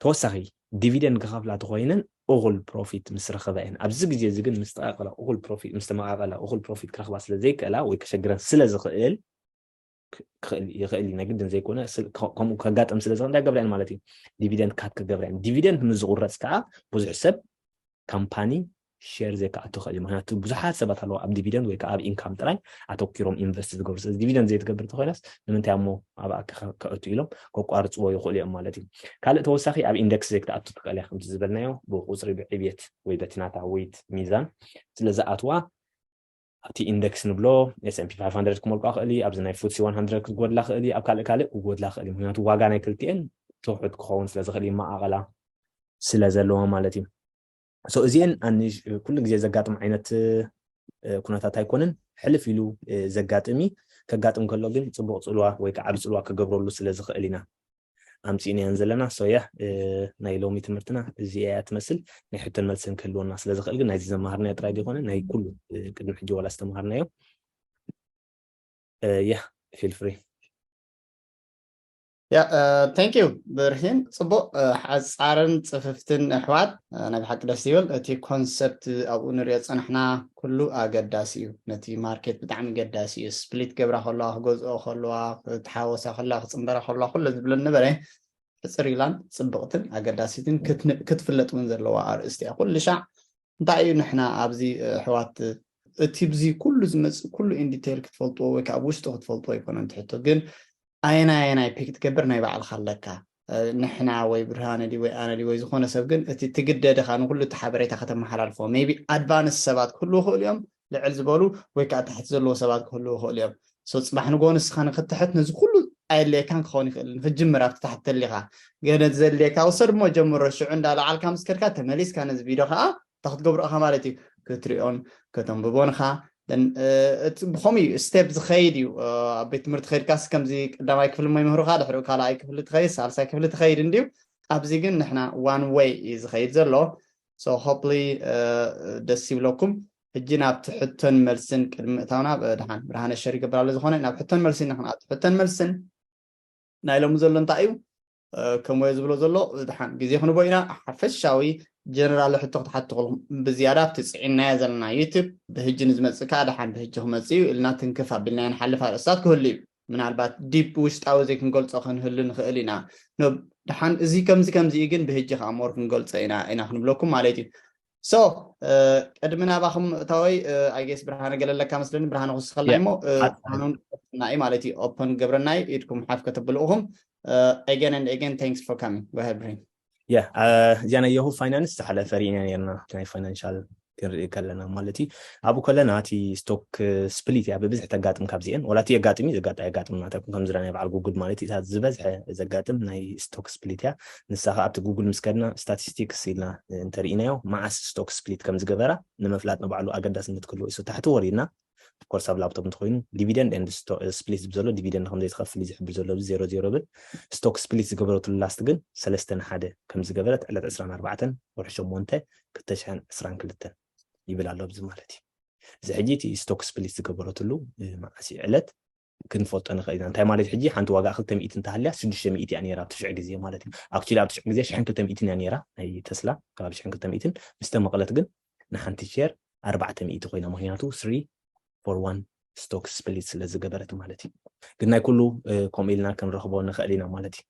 ተወሳኺ ዲቪደንድ ክኸፍላ ተኮይነን እኹል ፕሮፊት ምስ ረኸባ እየን። ኣብዚ ግዜ እዚ ግን ምስ ተቃቀላ እኹል ፕሮፊት ምስ ተመቃቀላ እኹል ፕሮፊት ክረኽባ ስለ ዘይክእላ ወይ ከሸግረን ስለ ዝኽእል ይኽእል ናይ ግድን ዘይኮነ ከምኡ ከጋጠም ስለ ዝኽእል እንታይ ገብራ እየን ማለት እዩ። ዲቪደንድ ካት ክገብራ እየን። ዲቪደንድ ምስ ዝቁረፅ ከዓ ብዙሕ ሰብ ካምፓኒ ሼር ዘይከኣቱ ይኽእል እዩ። ምክንያቱ ብዙሓት ሰባት ኣለዉ ኣብ ዲቪደንድ ወይ ከዓ ኣብ ኢንካም ጥራይ ኣተኪሮም ኢንቨስት ዝገብሩ። ስለዚ ዲቪደንድ ዘይትገብር እንተኮይናስ ንምንታይ እሞ ኣብኣ ከእቱ ኢሎም ከቋርፅዎ ይኽእሉ እዮም ማለት እዩ። ካልእ ተወሳኺ ኣብ ኢንደክስ ዘይክትኣቱ ትኽእል እያ። ከምቲ ዝበልናዮ ብቁፅሪ ብዕብየት ወይ በቲ ናታ ዌይት ሚዛን ስለ ዝኣትዋ ኣብቲ ኢንደክስ ንብሎ S&P five hundred ክመልቋ ክእል እዩ። ኣብዚ ናይ ፉትሲ one hundred ክጎድላ ክእል እዩ። ኣብ ካልእ ካልእ ክጎድላ ክእል እዩ። ምክንያቱ ዋጋ ናይ ክልቲኤን ትውሕድ ክኸውን ስለ ዝኽእል ይመቓቐላ ስለ ዘለዋ ማለት እዩ። So እዚኤን ኣንሽ ኩሉ ግዜ ዘጋጥም ዓይነት ኩነታት ኣይኮነን። ሕልፍ ኢሉ ዘጋጥም እዩ። ከጋጥም ከሎ ግን ፅቡቕ ፅልዋ ወይ ከዓ ዓብ ፅልዋ ክገብረሉ ስለ ዝኽእል ኢና ኣምፂእናያን ዘለና። So yeah፣ ናይ ሎሚ ትምህርትና እዚ እያ ትመስል። ናይ ሕቶን መልስን ክህልወና ስለ ዝኽእል ግን ናይዚ ዘመሃርናዮ ጥራይ ዘይኮነ ናይ ኩሉ ቅድሚ ሕጂ ዋላ ዝተምሃርናዮ yeah, feel free። Yeah, thank you ብርሂን። ፅቡቕ፣ ሓፃርን ፅፍፍትን ኣሕዋት፣ ናይ ብሓቂ ደስ ይብል። እቲ ኮንሰፕት ኣብኡ ንሪኦ ፀናሕና ኩሉ ኣገዳሲ እዩ። ነቲ ማርኬት ብጣዕሚ ገዳሲ እዩ። ስፕሊት ገብራ ከለዋ፣ ክገዝኦ ከለዋ፣ ክትሓወሳ ከለዋ፣ ክፅንበራ ከለዋ ኩሉ ዝብለን ነበረ። ሕፅር ኢላን ፅብቕትን ኣገዳሲትን ክትፍለጥ እውን ዘለዋ ኣርእስቲ እያ። ኩሉ ሻዕ እንታይ እዩ ንሕና ኣብዚ ኣሕዋት እቲ ብዚ ኩሉ ዝመፅእ ኩሉ ኢንዲቴይል ክትፈልጥዎ ወይ ከዓ ኣብ ውሽጡ ክትፈልጥዎ ኣይኮነን ትሕቶ፣ ግን ኣየናይ ኣየናይ ፒክ ትገብር ናይ ባዕልካ ኣለካ። ንሕና ወይ ብርሃነ ድዩ ወይ ኣነ ድዩ ወይ ዝኾነ ሰብ ግን እቲ ትግደድ ኢኻ ንኩሉ እቲ ሓበሬታ ከተመሓላልፎ። ሜይቢ ኣድቫንስ ሰባት ክህልዉ ይኽእሉ እዮም፣ ልዕል ዝበሉ ወይ ከዓ ታሕቲ ዘለዎ ሰባት ክህልዉ ይኽእሉ እዮም። So ፅባሕ ንግሆ ንስኻ ንክትሕት ነዚ ኩሉ ኣየድልየካን ክኸውን ይኽእል። ንክትጅምር ኣብቲ ታሕቲ ተሊኻ ገለ ዘድልየካ ውሰድ እሞ ጀምሮ። ሽዑ እንዳለዓልካ ምስ ከድካ ተመሊስካ ነዚ ቪድዮ ከዓ እንታይ ክትገብሮ ኢኻ ማለት እዩ፣ ክትሪኦን ከተንብቦን ኢኻ። ብኸምኡ እዩ ስቴፕ ዝኸይድ እዩ። ኣብ ቤት ትምህርቲ ከይድካስ ከምዚ ቀዳማይ ክፍሊ እሞ ይምህሩኻ፣ ድሕሪኡ ካልኣይ ክፍሊ ትኸይድ፣ ሳልሳይ ክፍሊ ትኸይድ እንድዩ። ኣብዚ ግን ንሕና ዋን ዌይ እዩ ዝኸይድ ዘሎ። So hopefully ደስ ይብለኩም። ሕጂ ናብቲ ሕቶን መልስን ቅድሚ ምእታውና፣ ድሓን ብርሃነ ሸር ይገብር ኣሎ፣ ዝኾነ ናብ ሕቶን መልስን ንኽንኣቱ። ሕቶን መልስን ናይ ሎሚ ዘሎ እንታይ እዩ? ከም ወዮ ዝብሎ ዘሎ ድሓን ግዜ ክንቦ ኢና። ሓፈሻዊ ጀነራል ሕቶ ክትሓቱ ከለኹም ብዝያዳ ኣብቲ ፅዒናዮ ዘለና ዩቱብ ብህጂ ንዝመፅእ ከዓ ድሓን ብህጂ ክመፅእ እዩ ኢልና ትንክፍ ኣቢልናዮ ንሓልፍ ኣርእስታት ክህሉ እዩ። ምናልባት ዲፕ ውሽጣዊ ዘይክንገልፆ ክንህሉ ንኽእል ኢና። ድሓን እዚ ከምዚ ከምዚ እዩ ግን ብህጂ ከዓ ሞር ክንገልፆ ኢና ኢና ክንብለኩም ማለት እዩ። So ቅድሚ ናባኹም ምእታወይ፣ I guess ብርሃነ ገለ ኣለካ መስለኒ። ብርሃነ ክስኸልና እሞ ና እዩ ማለት እዩ። ኦፐን ገብረና እዩ፣ ኢድኩም ሓፍ ከተብልኡኹም። Again and again thanks for coming. Go ahead ብርሂን። እዚኣ ናይ የሁ ፋይናንስ ዝሓለፈ ርኢና ነርና ናይ ፋይናንሻል ክንርኢ ከለና ማለት እዩ። ኣብኡ ከለና እቲ ስቶክ ስፕሊት እያ ብብዝሒ ተጋጥም ካብዚአን። ዋላ እቲ የጋጥም እዩ ዘጋጣ የጋጥም ናተኩም ከም ዝረኣናይ በዓል ጉግል ማለት እዩ። እታ ዝበዝሐ ዘጋጥም ናይ ስቶክ ስፕሊት እያ። ንሳ ከዓ ኣብቲ ጉግል ምስ ከድና ስታቲስቲክስ ኢልና እንተርኢናዮ መዓስ ስቶክ ስፕሊት ከም ዝገበራ ንምፍላጥ ንባዕሉ ኣገዳስነት ክህልዎ እዩ። ታሕቲ ወሪድና ኮርስ ኣብ ላፕቶፕ እንተኮይኑ ዲቪደንድ ኤንድ ስፕሊት ዝብዘሎ ዲቪደንድ ከም ዘይትኸፍል እዩ ዝሕብር ዘሎ ዜሮ ዜሮ ብል። ስቶክ ስፕሊት ዝገበረትሉ ላስት ግን ሰለስተን ሓደ ከም ዝገበረት ዕለት ዕስራን ኣርባዕተን ወርሒ ሸሞንተ ክልተ ሽሕን ዕስራን ክልተን ይብል ኣሎ ኣብዚ ማለት እዩ። እዚ ሕጂ እቲ ስቶክ ስፕሊት ዝገበረትሉ መዓስ ዕለት ክንፈልጦ ንኽእል ኢና። እንታይ ማለት ሕጂ ሓንቲ ዋጋ ክልተ ሚእቲ እንተሃልያ ሽዱሽተ ሚእቲ እያ ነይራ ኣብ ትሽዑ ግዜ ማለት እዩ። ኣክቹሊ ኣብ ትሽዑ ግዜ ሽሕን ክልተ ሚእትን እያ ነይራ ናይ ተስላ ከባቢ ሽሕን ክልተ ሚእትን ምስ ተመቐለት ግን ንሓንቲ ሼር ኣርባዕተ ሚእቲ ኮይና ምክንያቱ ስሪ ፎር ዋን ስቶክ ስፕሊት ስለ ዝገበረት ማለት እዩ። ግን ናይ ኩሉ ከምኡ ኢልና ክንረኽቦ ንኽእል ኢና ማለት እዩ።